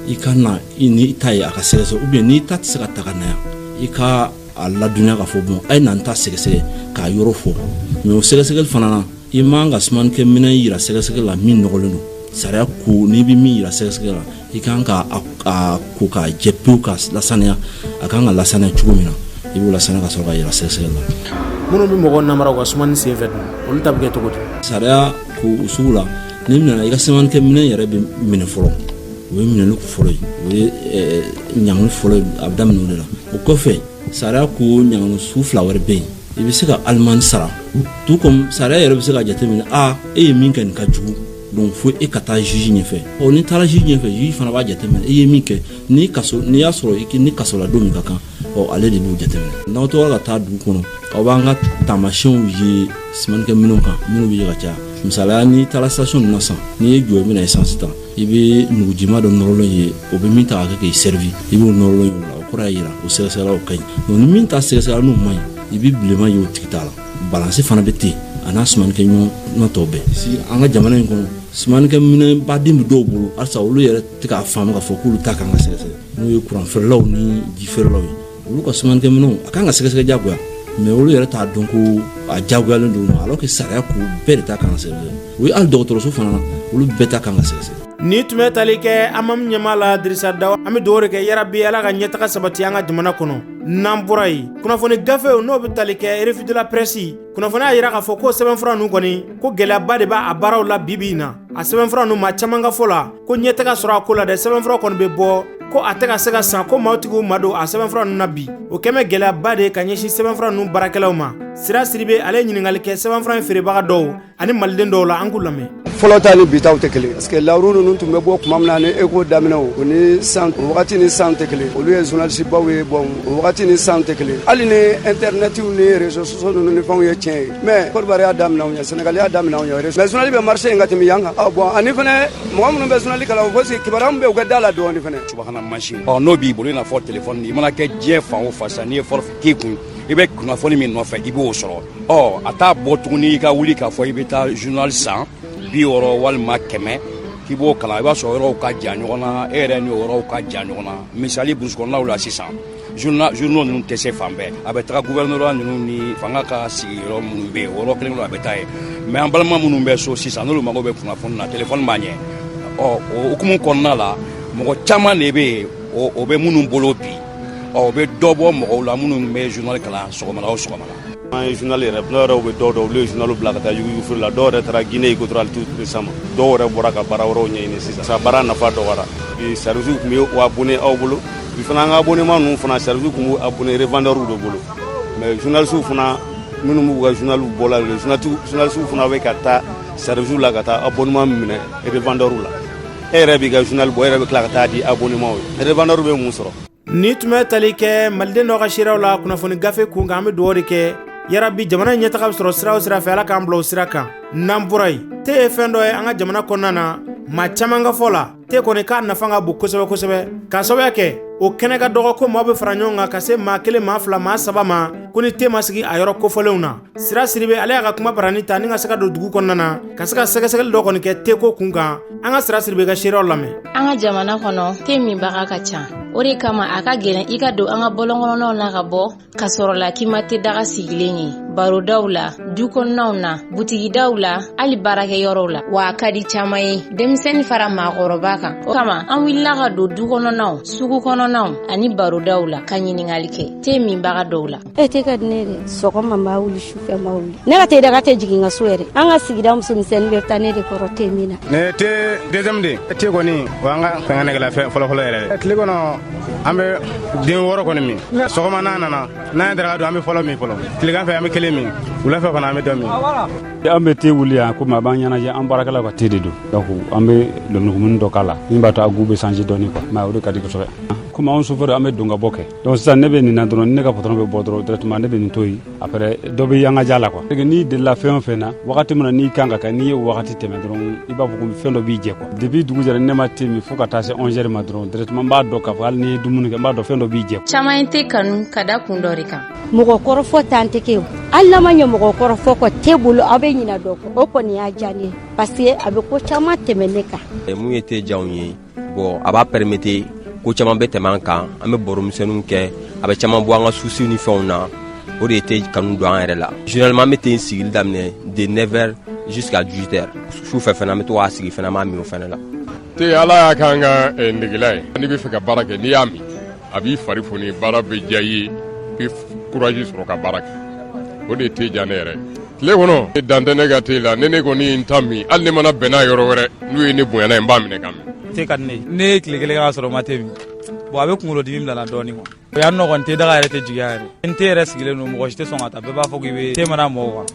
i ka na i ni i ta ye a ka sɛgɛsɛgɛ, ou bien n'i ta tɛ se ka ta ka na yan, i ka a ladɔnniya k'a fɔ bon, a ye na n ta sɛgɛsɛgɛ, k'a yɔrɔ fɔ. Mais o sɛgɛsɛgɛli fana na, i man ka sumanikɛminɛ yira sɛgɛsɛgɛ la min nɔgɔlen don. Sariya ko n'i bɛ min yira sɛgɛsɛgɛ la, i kan ka a ko k'a jɛ pewu, ka lasaniya. A kan ka lasaniya cogo min na, i b'o lasaniya ka sɔrɔ ka yira sɛgɛsɛgɛ la. Minnu bɛ mɔgɔw namara u ka sumani senfɛ dun, olu ta bɛ kɛ cogo di? Sariya ko o sugu la, n'i nana, i ka sumanikɛminɛ yɛrɛ bɛ minɛ fɔlɔ. O ye minɛli fɔlɔ ye, o ye ɲangili fɔlɔ ye, a bɛ daminɛ o de la. O kɔfɛ, sariya ko ɲangili sugu fila wɛrɛ bɛ yen. I bɛ se ka alimani sara, tout comme sariya yɛrɛ bɛ se ka jateminɛ, a e ye min kɛ nin ka jugu, donc fo e ka taa juge ɲɛfɛ. Ɔ n'i taara juge ɲɛfɛ, juge fana b'a jateminɛ i ye min kɛ, ni kaso, n'i y'a sɔrɔ i ni kasoladon min ka kan. Ɔ, ale de b'u jateminɛ. N'aw tora ka taa dugu kɔnɔ, aw b'an ka taamasiyɛnw ye simanikɛminɛw kan minnu bɛ ye ka caya. Misaliya, n'i taara station ninnu na sisan, n'i ye jɔ i bɛna essence ta, i bɛ nugujima dɔ nɔrɔlen ye, o bɛ min ta ka kɛ k'i servi, i b'o nɔrɔlen ye o la, o kɔrɔ y'a yira o sɛgɛsɛgɛlaw ka ɲi. Donc ni min ta sɛgɛsɛgɛla n'o man ɲi, i bɛ bilenman ye o tigi ta la. Balance fana bɛ ten, a n'a sumanikɛ ɲɔgɔn tɔw bɛɛ. Si an ka jamana in kɔnɔ, sumanikɛ minɛnbaden bɛ dɔw bolo halisa, olu yɛrɛ tɛ k'a faamu k'a fɔ k'olu ta kan ka sɛgɛsɛgɛ, n'o ye kuran feerelaw ni ji feerelaw ye. Olu ka sumanikɛminɛnw a kan ka sɛgɛsɛgɛ diyagoya, mais olu yɛrɛ t'a dɔn ko a diyagoyalen don, alors que sariya ko bɛɛ de ta kan ka sɛgɛsɛgɛ. O ye hali dɔgɔtɔrɔso fana na, olu bɛɛ ta kan ka sɛgɛsɛgɛ. Ni tun bɛ tali kɛ AMAM ɲɛmaa la, Dirisa Daw. An bɛ dugawu de kɛ, yarabi Ala ka ɲɛtaga sabati an ka jamana kɔnɔ. N'an bɔra yen, kunnafoni gafew n'o bɛ tali kɛ Revue de la Presse, kunnafoni y'a yira k'a fɔ ko sɛbɛnfura ninnu kɔni, ko gɛlɛyaba de b'a baaraw la bi bi in na. A sɛbɛnfura ninnu, maa caman ka fɔ la ko ɲɛ tɛ ka sɔrɔ a ko la dɛ. Sɛbɛnfura kɔni bɛ bɔ ko a tɛ ka se ka san, ko maaw tigiw ma don a sɛbɛnfura ninnu na bi. O kɛmɛ gɛlɛyaba de ye ka ɲɛsin sɛbɛnfura ninnu baarakɛlaw ma. Sira Siribe, ale ye ɲininkali kɛ sɛbɛnfura in feerebaga dɔw ani maliden dɔw la. An k'u lamɛn. Fɔlɔ ta ni bi taw tɛ kelen, parce que lawuru ninnu tun bɛ bɔ tuma min na ni Eco daminɛ, o ni san, o wagati ni san tɛ kelen. Olu ye journaliste baw ye. Bon, o wagati ni san tɛ kelen. Hali ni internet ni réseaux sociaux ninnu ni fɛnw ye tiɲɛ ye, mais Côte d'Ivoire y'a daminɛ anw ɲɛ, Sénégal y'a daminɛ anw ɲɛ, mais journal bɛ marché in ka tɛmɛ yan kan. Ah bon, ani fɛnɛ mɔgɔ minnu bɛ journal kalan, o faut kibaruya min bɛ u ka da la dɔɔni fɛnɛ. Subahana mansin, ɔ, n'o b'i bolo, i n'a fɔ téléphone, i mana kɛ diɲɛ fan o fan sisan, n'i ye forfait k'i kun, i bɛ kunnafoni min nɔfɛ, i b'o sɔrɔ. Ɔ, a t'a bɔ tuguni i ka wuli k'a fɔ i bɛ taa journal san 60 walima 100 k'i b'o kalan. I b'a sɔrɔ yɔrɔw ka jan ɲɔgɔn na, e yɛrɛ ni o yɔrɔw ka jan ɲɔgɔn na. Misali, brousse kɔnɔnaw la sisan, journaux ninnu tɛ se fan bɛɛ. A bɛ taga gouvernorat ninnu ni fanga ka sigiyɔrɔ minnu bɛ yen, o yɔrɔ kelen a bɛ taa yen. Mais an balima minnu bɛ so sisan, n'olu mago bɛ kunnafoni na, téléphone b'a ɲɛ. Ɔ, o hukumu kɔnɔna la, mɔgɔ caman de bɛ yen, o bɛ minnu bolo bi, ɔ, o bɛ dɔ bɔ mɔgɔw la minnu bɛ journal kalan sɔgɔmada o sɔgɔmada. An ye journal yɛrɛ, dɔw yɛrɛ bɛ dɔw dɔn, olu ye journal bila ka taa yuguyugufeere la. Dɔw yɛrɛ taara Guinée équatoriale tout récemment. Dɔw yɛrɛ bɔra ka baara wɛrɛw ɲɛɲini sisan sa, baara nafa dɔgɔyara bi. Service tun bɛ o abonné aw bolo bi fana, an ka abonnement ninnu fana, service tun b'u abonné revendeur de bolo. Mais journalistes fana minnu b'u ka journal bɔ la, journalistes fana bɛ ka taa service la ka taa abonnement minɛ revendeur la. E yɛrɛ b'i ka journal bɔ, e yɛrɛ bɛ tila ka taa di abonnement ye. Revendeur bɛ mun sɔrɔ? Ni tun bɛ tali kɛ maliden dɔ ka seerew la kunnafoni gafe kun kan. An bɛ dugawu de kɛ, yarabi jamana ɲɛtaga bɛ sɔrɔ sira o sira fɛ, Ala k'an bila o sira kan. N'an bɔra yen, te ye fɛn dɔ ye an ka jamana kɔnɔna na. Maa caman ka fɔ la, te kɔni k'a nafa ka bon kosɛbɛ kosɛbɛ, k'a sababuya kɛ o kɛnɛ ka dɔgɔ ko maaw bɛ fara ɲɔgɔn kan ka se maa kelen, maa fila, maa saba ma, ko ni te ma sigi a yɔrɔ kofɔlenw na. Sira Siribe, ale y'a ka kuma barani ta ni ka se ka don dugu kɔnɔna na ka se ka sɛgɛsɛgɛli dɔ kɔni kɛ teko kun kan. An ka Sira Siribe ka seerew lamɛn. An ka jamana kɔnɔ, te minbaga ka ca. O de kama a ka gɛlɛn i ka don an ka bɔlɔnkɔnɔnaw na ka bɔ ka sɔrɔ la k'i ma te daga sigilen ye barodaw la, du kɔnɔnaw na, butigidaw la, hali baarakɛyɔrɔw la. Wa a ka di caman ye, denmisɛnnin fara maakɔrɔba kan. O kama an wulila ka don du kɔnɔnaw, sugu kɔnɔnaw ani barodaw la ka ɲininkali kɛ te minbaga dɔw la. E, te ka di ne de. Sɔgɔma n b'a wuli, sufɛ n b'a wuli. Ne ka te daga tɛ jigin n ka so yɛrɛ. An ka sigida musomisɛnnin bɛ taa ne de kɔrɔ te min na. Ne te deuxième de te kɔni, o an ka fɛngɛ nɛgɛla fɛn fɔlɔfɔlɔ yɛrɛ. Tile kɔnɔ, an bɛ den 6 kɔni min. Sɔgɔma n'a nana, n'an ye daraka dun, an bɛ fɔlɔ min fɔlɔ. Tilegan fɛ, an bɛ kelen min. Wula fɛ fana, an bɛ dɔ min. An bɛ te wuli yan komi a b'an ɲɛnajɛ. An baarakɛlaw ka te de don, donc an bɛ lemurukumuni dɔ k'a la min b'a to a goût bɛ changer dɔɔni quoi. Mais o de ka di kosɛbɛ. Komi anw chauffeur, an bɛ don ka bɔ kɛ, donc sisan ne bɛ nin na dɔrɔn, ni ne ka patron bɛ bɔ dɔrɔn, directement ne bɛ nin to yen. Après dɔ bɛ yan ka ja la quoi. N'i delila fɛn o fɛn na, wagati min na n'i kan ka kɛ, n'i ye o wagati tɛmɛ dɔrɔn, i b'a fɔ ko fɛn dɔ b'i jɛ quoi. Depuis dugu jɛra, ni ne ma te min fo ka taa se 11 heures ma dɔrɔn, directement n b'a dɔn k'a fɔ hali n'i ye dumuni kɛ, n b'a dɔn fɛn dɔ b'i jɛ. Caman ye te kanu ka da kun dɔ de kan. Mɔgɔ kɔrɔfɔ t'an tɛ kɛ o. Hali n'a ma ɲɛ mɔgɔ kɔrɔfɔ kɔ te bolo, aw bɛ ɲina dɔ kɔ. O kɔni y'a diya ne ye, parce que a bɛ ko caman tɛmɛ ne kan. Mun ye te diya anw ye? Bon, a b'a permettre ko caman bɛ tɛmɛ an kan, an bɛ baro misɛnninw kɛ, a bɛ caman bɔ an ka soucis ni fɛnw na. O de ye te kanu don an yɛrɛ la. Généralement, an bɛ te sigili daminɛ de 9h jusqu'à 18h. Su fɛ fana, an bɛ to k'a sigi fana, an b'a min o fana la. Te, Ala y'a k'an ka negela ye. N'i bɛ fɛ ka baara kɛ, n'i y'a min, a b'i fari foni, baara bɛ diya i ye, i bɛ courage sɔrɔ ka baara kɛ. O de ye te diya ne yɛrɛ ye. Tile kɔnɔ, dan tɛ ne ka te la. Ne kɔni ye n ta min, hali ne mana bɛn n'a yɔrɔ wɛrɛ, n'u ye ne bonya n'a ye, n b'a minɛ ka min. Te ka di ne ye. Ne ye tile kelen k'a sɔrɔ ma te min, bon, a bɛ kunkolodimi bila n na dɔɔnin quoi. O y'a nɔgɔn, te daga yɛrɛ tɛ jigin yɛrɛ. N te yɛrɛ sigilen don, mɔgɔ si tɛ sɔn ka taa. Bɛɛ b'a fɔ k'i bɛ te mana mɔgɔ kan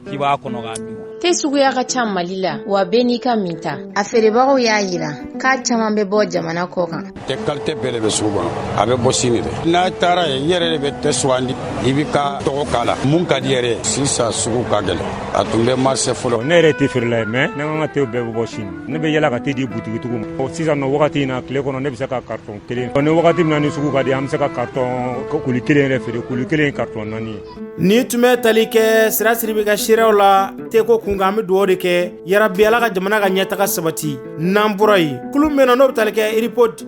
k'i b'a kɔnɔ k'a min. Te suguya ka ca Mali la, wa bɛɛ n'i ka minta. A feerebagaw y'a yira k'a caman bɛ bɔ jamana kɔ kan. Te qualité bɛɛ de bɛ sugu kɔnɔ, a bɛ bɔ Sini de. N'a taara yen, i yɛrɛ de bɛ te sugandi, i b'i ka tɔgɔ k'a la, mun ka di yɛrɛ ye. Sisan sugu ka gɛlɛn, a tun bɛ marché fɔlɔ. Ne yɛrɛ te feerela ye, mais ne ka te bɛɛ bɛ bɔ Sini. Ne bɛ yala ka te di butigitigiw ma. Sisan nɔ wagati in na, tile kɔnɔ ne bɛ se ka carton kelen. Ni wagati min na ni sugu ka di, an bɛ se ka carton kuli kelen yɛrɛ feere, kuli kelen ye carton 4 ye. Ni tun bɛ tali kɛ Sira Sidibe ka seerew la teko kun kan, an bɛ dugawu de kɛ yarabi Ala ka jamana ka ɲɛtaga sabati. N'an bɔra yen, kulu min bɛ yen n'o bɛ tali kɛ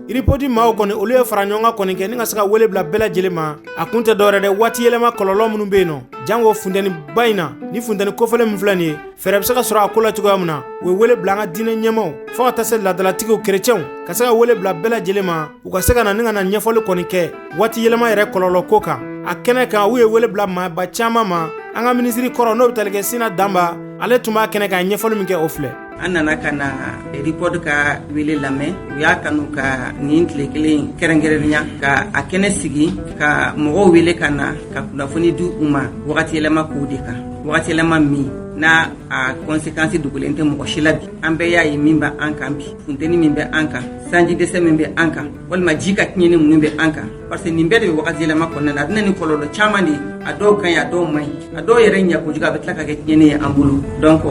IRIPOD maaw kɔni, olu ye fara ɲɔgɔn kan kɔni kɛ ni ka se ka wele bila bɛɛ lajɛlen ma. A kun tɛ dɔwɛrɛ dɛ, waati yɛlɛma kɔlɔlɔ minnu bɛ yen nɔ, jango funteni ba in na, ni funteni kofɔlen min filɛ nin ye, fɛɛrɛ bɛ se ka sɔrɔ a ko la cogoya min na. U ye wele bila an ka diinɛ ɲɛmaaw fo ka taa se laadalatigiw kerecɛnw ka se ka wele bila bɛɛ lajɛlen ma, u ka se ka na ni ka na ɲɛfɔli kɔni kɛ waati yɛlɛma yɛrɛ kɔlɔlɔ ko kan. A kɛnɛ kan, u ye wele bila maaba caman ma. An ka minisiri kɔrɔ n'o bɛ tali kɛ Sina Danba, ale tun b'a kɛnɛ kan, ɲɛfɔli min kɛ o filɛ. An nana ka na IRIPOD ka wele lamɛn. U y'a kanu ka nin tile kelen kɛrɛnkɛrɛnnenya ka a kɛnɛ sigi ka mɔgɔw wele ka na ka kunnafoni di u ma wagati yɛlɛma kow de kan. Wagati yɛlɛma min n'a a conséquence dogolen tɛ mɔgɔ si la bi, an bɛɛ y'a ye min bɛ an kan bi, funteni min bɛ an kan, sanji dɛsɛ min bɛ an kan, walima ji ka tiɲɛni minnu bɛ an kan, parce que nin bɛɛ de bɛ wagati yɛlɛma kɔnɔna na. A bɛ na ni kɔlɔlɔ caman de ye, a dɔw ka ɲi, a dɔw man ɲi, a dɔw yɛrɛ ɲɛ kojugu, a bɛ tila ka kɛ tiɲɛni ye an bolo. Donc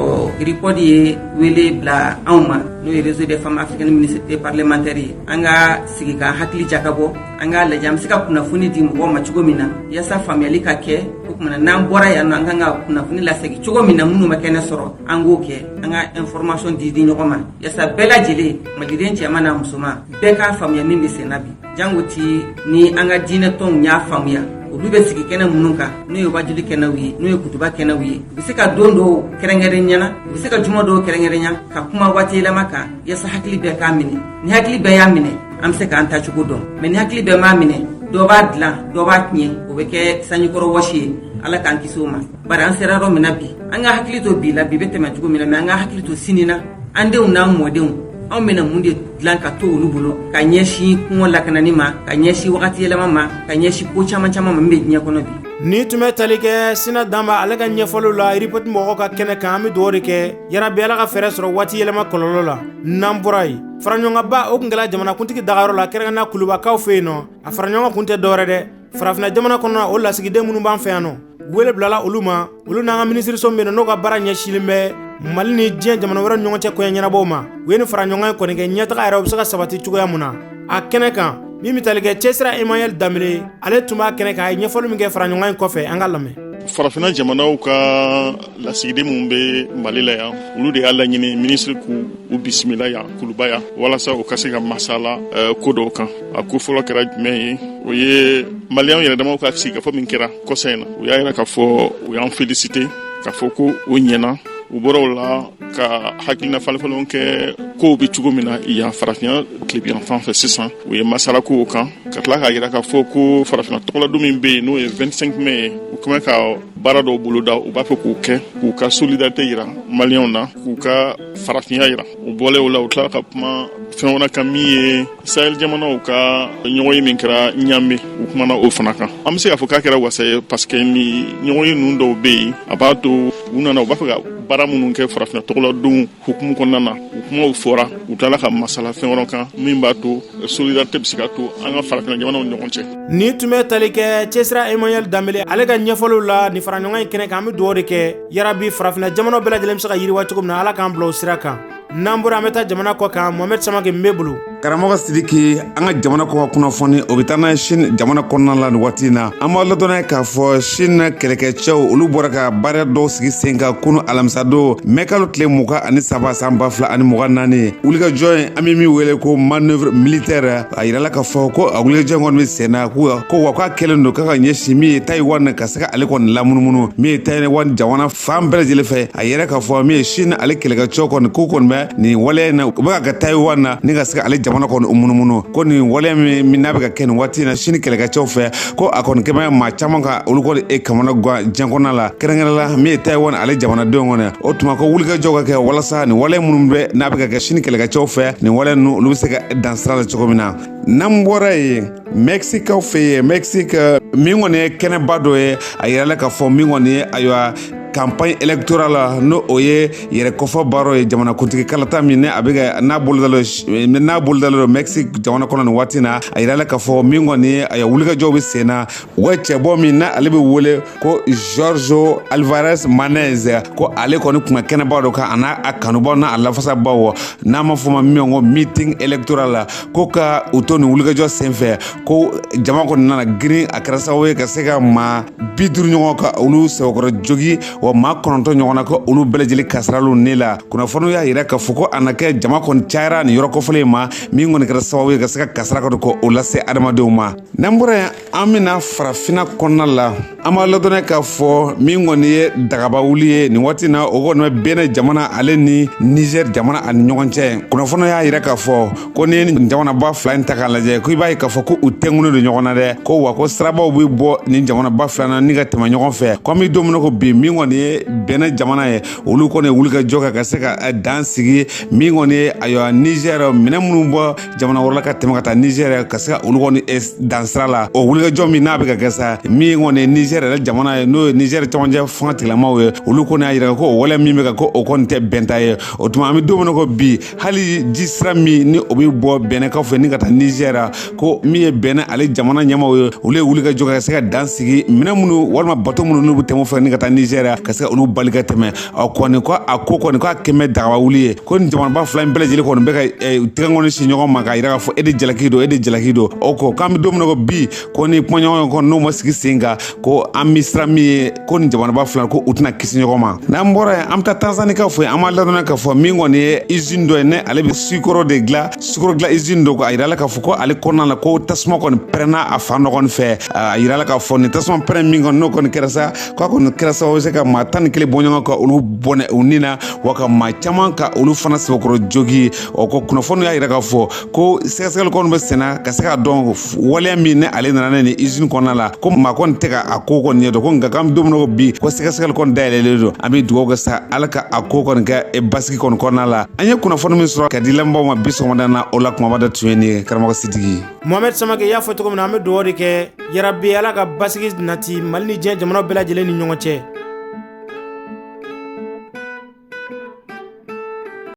IRIPOD ye wele bila anw ma, n'o ye Réseau des femmes africaines ministres et parlementaires ye, an ka sigi ka hakili jakabɔ, an k'a lajɛ an bɛ se ka kunnafoni di mɔgɔw ma cogo min na, yaasa faamuyali ka kɛ. O tuma na, n'an bɔra yan nɔ, an kan ka kunnafoni lasegin cogo min na, minnu ma kɛnɛ sɔrɔ, an k'o kɛ, an ka information di di ɲɔgɔn ma, yaasa bɛɛ lajɛlen, maliden cɛman n'a musoman, bɛɛ k'a faamuya min bɛ sen na bi. Jango ti ni an ka diinɛ tɔnw y'a faamuya, olu bɛ sigi kɛnɛ minnu kan, n'o ye wajuli kɛnɛw ye, n'o ye kutuba kɛnɛw ye, u bɛ se ka don dɔw kɛrɛnkɛrɛn ɲɛna, u bɛ se ka juma dɔw kɛrɛnkɛrɛnya ka kuma waati yɛlɛma kan, yaasa hakili bɛɛ k'a minɛ. Ni hakili bɛɛ y'a minɛ, an bɛ se k'an tacogo dɔn, mais ni hakili bɛɛ m'a minɛ, dɔ b'a dilan, dɔ b'a tiɲɛ, o bɛ kɛ sanjikɔrɔ wɔsi ye. Ala k'an kisi o ma. Bari an sera yɔrɔ min na bi, an ka hakili to bi la, bi bɛ tɛmɛ cogo min na, mais an ka hakili to sini na, an denw n'an mɔdenw, anw bɛna mun de dilan ka to olu bolo, ka ɲɛsin kungo lakanani ma, ka ɲɛsin wagati yɛlɛma ma, ka ɲɛsin ko caman caman ma min bɛ diɲɛ kɔnɔ bi. Ni tun bɛ tali kɛ Sina Danba ale ka ɲɛfɔliw la IRIPOD mɔgɔw ka kɛnɛ kan, an bɛ dugawu de kɛ yarabi Ala ka fɛɛrɛ sɔrɔ waati yɛlɛma kɔlɔlɔ la. N'an bɔra yen, faraɲɔgɔnkanba o kun kɛla jamanakuntigi dagayɔrɔ la, kɛrɛnkɛrɛnnenya Kulubakaw fɛ yen nɔ. A faraɲɔgɔn kun tɛ dɔwɛrɛ dɛ, farafinna jamana kɔnɔ o lasigiden minnu b'an fɛ yan nɔ, wele bilala olu ma, olu n'an ka minisiriso min n'o ka baara ɲɛsilen bɛ Mali ni diɲɛ jamana wɛrɛ ɲɔgɔn cɛ koɲɛ ɲɛnabɔw ma. U ye nin fara ɲɔgɔn kɔni kɛ ɲɛtaga yɛrɛ u bɛ se ka sabati cogoya mun na. A kɛnɛ kan, min bɛ tali kɛ Cɛsira Emmanuel Danbele, ale tun b'a kɛnɛ kan, a ye ɲɛfɔli min kɛ fara ɲɔgɔn in kɔfɛ, an ka lamɛn. Farafinna jamanaw ka lasigiden minnu bɛ Mali la yan, olu de y'a laɲini minisiri k'u u bisimila yan Kuluba yan, walasa u ka se ka masala ko dɔw kan. A ko fɔlɔ kɛra jumɛn ye? O ye maliyɛnw yɛrɛ damaw ka sigikafɔ min kɛra kɔsa in na. U y'a yira k'a fɔ u y'an félicité, k'a fɔ ko o ɲɛna. U bɔra o la ka hakilina falenfalenw kɛ kow bɛ cogo min na yan farafinna tilebiyan fan fɛ sisan. U ye masala kow kan, ka tila k'a yira k'a fɔ ko farafinna tɔgɔladon min bɛ yen, n'o ye 25 mai ye, u kɛmɛ ka baara dɔw boloda, u b'a fɛ k'o kɛ k'u ka solidarité yira maliyɛnw na, k'u ka farafinya yira. U bɔlen o la, u tilala ka kuma fɛn wɛrɛ kan min ye Sahel jamanaw ka ɲɔgɔn ye min kɛra Ɲame. U kumana o fana kan. An bɛ se k'a fɔ k'a kɛra wasa ye, parce que ni ɲɔgɔn ye ninnu dɔw bɛ yen, a b'a to u nana, u b'a fɛ ka baara minnu kɛ farafinna tɔgɔladon hukumu kɔnɔna na, u kumaw fɔra. U tilala ka masala fɛn wɛrɛ kan min b'a to solidarité bɛ se ka to an ka farafinna jamanaw ni ɲɔgɔn cɛ. Ni tun bɛ tali kɛ Cɛsira Emmanuel Danbele ale ka ɲɛfɔliw la nin fara ɲɔgɔn in kɛnɛ kan, an bɛ dugawu de kɛ yarabi farafinna jamanaw bɛɛ lajɛlen bɛ se ka yiriwa cogo min na, Ala k'an bila o sira kan. N'an bɔra, an bɛ taa jamana kɔ kan. Mohamed Samake n bɛ bolo. Karamɔgɔ Sidiki, an ka jamana kɔ kunnafoni, o bɛ taa n'a ye Sini jamana kɔnɔna la nin waati in na. An b'a ladɔnniya k'a fɔ Sini kɛlɛkɛcɛw, olu bɔra ka baara dɔw sigi sen kan kunu alamisadon, mɛkalo tile 23 san 2024. Wulikajɔ in, an bɛ min wele ko manœuvre militaire, a yirala k'a fɔ ko a wulikajɔ in kɔni bɛ sen na, ko wa k'a kɛlen don k'a ka ɲɛsin min ye Taïwan, ka se ka ale kɔni lamunumunu, min ye Taïwan jamana fan bɛɛ lajɛlen fɛ. A yɛrɛ k'a fɔ min ye Sini ale kɛlɛkɛcɛw kɔni, k'u kɔni bɛ nin waleya in na, u bɛ ka kɛ Taïwan na ni ka se ka ale jamana kɔni munumunu. Ko nin waleya min n'a bɛ ka kɛ nin waati in na Sini kɛlɛkɛcɛw fɛ, ko a kɔni kɛmɛ maa caman ka olu kɔni e kamana gan diɲɛ kɔnɔna la, kɛrɛnkɛrɛn la min ye Taïwan ale jamanadenw kɔni. O tuma ko wulikajɔw ka kɛ walasa nin waleya minnu bɛ n'a bɛ ka kɛ Sini kɛlɛkɛcɛw fɛ, nin waleya ninnu, olu bɛ se ka dan sira la cogo min na. N'an bɔra yen, Mɛkisikaw fɛ yen, Mɛkisik min kɔni ye kɛnɛba dɔ ye, a yirala k'a fɔ min kɔni ye, ayiwa, campagne électorale, n'o o ye yɛrɛkofɔ baaraw ye, jamanakuntigi kalata min ne a bɛ ka n'a bolodalen don Mexique jamana kɔnɔ nin waati na. A yirala k'a fɔ min kɔni ye a wulikajɔw bɛ sen na, u ka cɛbɔ min na ale bɛ wele ko Jorge Alvarez Manez, ko ale kɔni tun ka kɛnɛba dɔ kan, a n'a a kanubaw n'a a lafasabaw, n'a ma fɔ ma min ko meeting électoral la, ko ka u to nin wulikajɔ senfɛ, ko jama kɔni nana girin, a kɛra sababu ye ka se ka maa 50 ɲɔgɔn ka olu sɛbɛkɔrɔ jogi, wa maa 9 ɲɔgɔn na, ko olu bɛɛ lajɛlen kasaraliw ne la. Kunnafoniw y'a yira k'a fɔ ko a na kɛ jama kɔni cayara nin yɔrɔ kofɔlen ma, min kɔni kɛra sababu ye ka se ka kasara kɔni ko o lase adamadenw ma. N'an bɔra yen, an bɛna farafinna kɔnɔna la. An b'a ladɔnniya k'a fɔ min kɔni ye dagaba wuli ye nin waati na, o kɔni bɛ Benin jamana ale ni Niger jamana ani ɲɔgɔn cɛ. Kunnafoniw y'a yira k'a fɔ ko ni nin jamanaba fila in ta k'a lajɛ, ko i b'a ye k'a fɔ ko u tɛnkunnen don ɲɔgɔn na dɛ, ko wa ko sirabaw bɛ bɔ nin jamanaba fila na ni ka tɛmɛ ɲɔgɔn fɛ. Ko an bɛ don min na ko bi, min kɔni ye Benin jamana ye, olu kɔni ye wulikajɔ kɛ ka se ka dan sigi min kɔni ye ayiwa Niger minɛn minnu bɔ jamana wɛrɛ la ka tɛmɛ ka taa Niger, ka se ka olu kɔni dan sira la. O wulikajɔ min n'a bɛ ka kɛ sa, min kɔni ye Niger yɛrɛ jamana ye, n'o ye Niger cɛmancɛ fanga tigilamaw ye, olu kɔni y'a yira ko o waleya min bɛ ka ko o kɔni tɛ bɛnta ye. O tuma an bɛ don min na ko bi, hali ji sira min ni o bɛ bɔ Bɛnɛkaw fɛ ni ka taa Niger, ko min ye Bɛnɛ ale jamana ɲɛmaaw ye, olu ye wulikajɔ kɛ ka se ka dan sigi minɛn minnu walima bato minnu n'u bɛ tɛmɛ fɛ ni ka taa Niger, ka se ka olu bali ka tɛmɛ. A kɔni ko a ko kɔni k'a kɛmɛ dagaba wuli ye, ko nin jamanaba fila in bɛɛ lajɛlen kɔni bɛ ka tɛgɛnkɔni sin ɲɔgɔn ma k'a yira k'a fɔ e de jalaki don, e de jalaki don. O ko k'an bɛ don min na ko bi, ko ni kumaɲɔgɔnya kɔni n'o ma sigi sen kan, ko an bɛ siran min ye, ko nin jamanaba fila ko u tɛna kisi ɲɔgɔn ma. N'an bɔra yen, an bɛ taa Tanzanikaw fɛ yen. An b'a ladɔnniya k'a fɔ min kɔni ye usine dɔ ye, ne ale bɛ sukaro de dilan, sukaro dilan usine dɔ. A yirala k'a fɔ ko ale kɔnɔna la, ko tasuma kɔni pɛrɛnna a fan dɔ kɔni fɛ. A yirala k'a fɔ nin tasuma pɛrɛn min kɔni n'o kɔni kɛra sa, k'a kɔni kɛra sababu se ka maa 11 bɔ ɲɔgɔn ka olu bɔnɛ u ni na, wa ka maa caman ka olu fana sɛbɛkɔrɔ jogi. O ko kunnafoni y'a yira k'a fɔ ko sɛgɛsɛgɛli kɔni bɛ senna ka se k'a dɔn waleya min ni ale nana nin usine kɔnɔna la, ko maa kɔni tɛ ka a ko kɔni ɲɛdɔn, ko nka k'an bɛ don min na ko bi, ko sɛgɛsɛgɛli kɔni dayɛlɛlen don. An bɛ dugawu kɛ sa, Ala ka a ko kɔni kɛ basigi kɔni kɔnɔna la. An ye kunnafoni min sɔrɔ ka di lamɛnbaaw ma bi sɔgɔmada na, o la kumaba dɔ tun ye nin ye, karamɔgɔ Sidiki. Mohamed Samake, y'a fɔ cogo min na, an bɛ dugawu de kɛ yarabi Ala ka basigi nati Mali ni diɲɛ jamanaw bɛɛ lajɛlen ni ɲɔgɔn cɛ.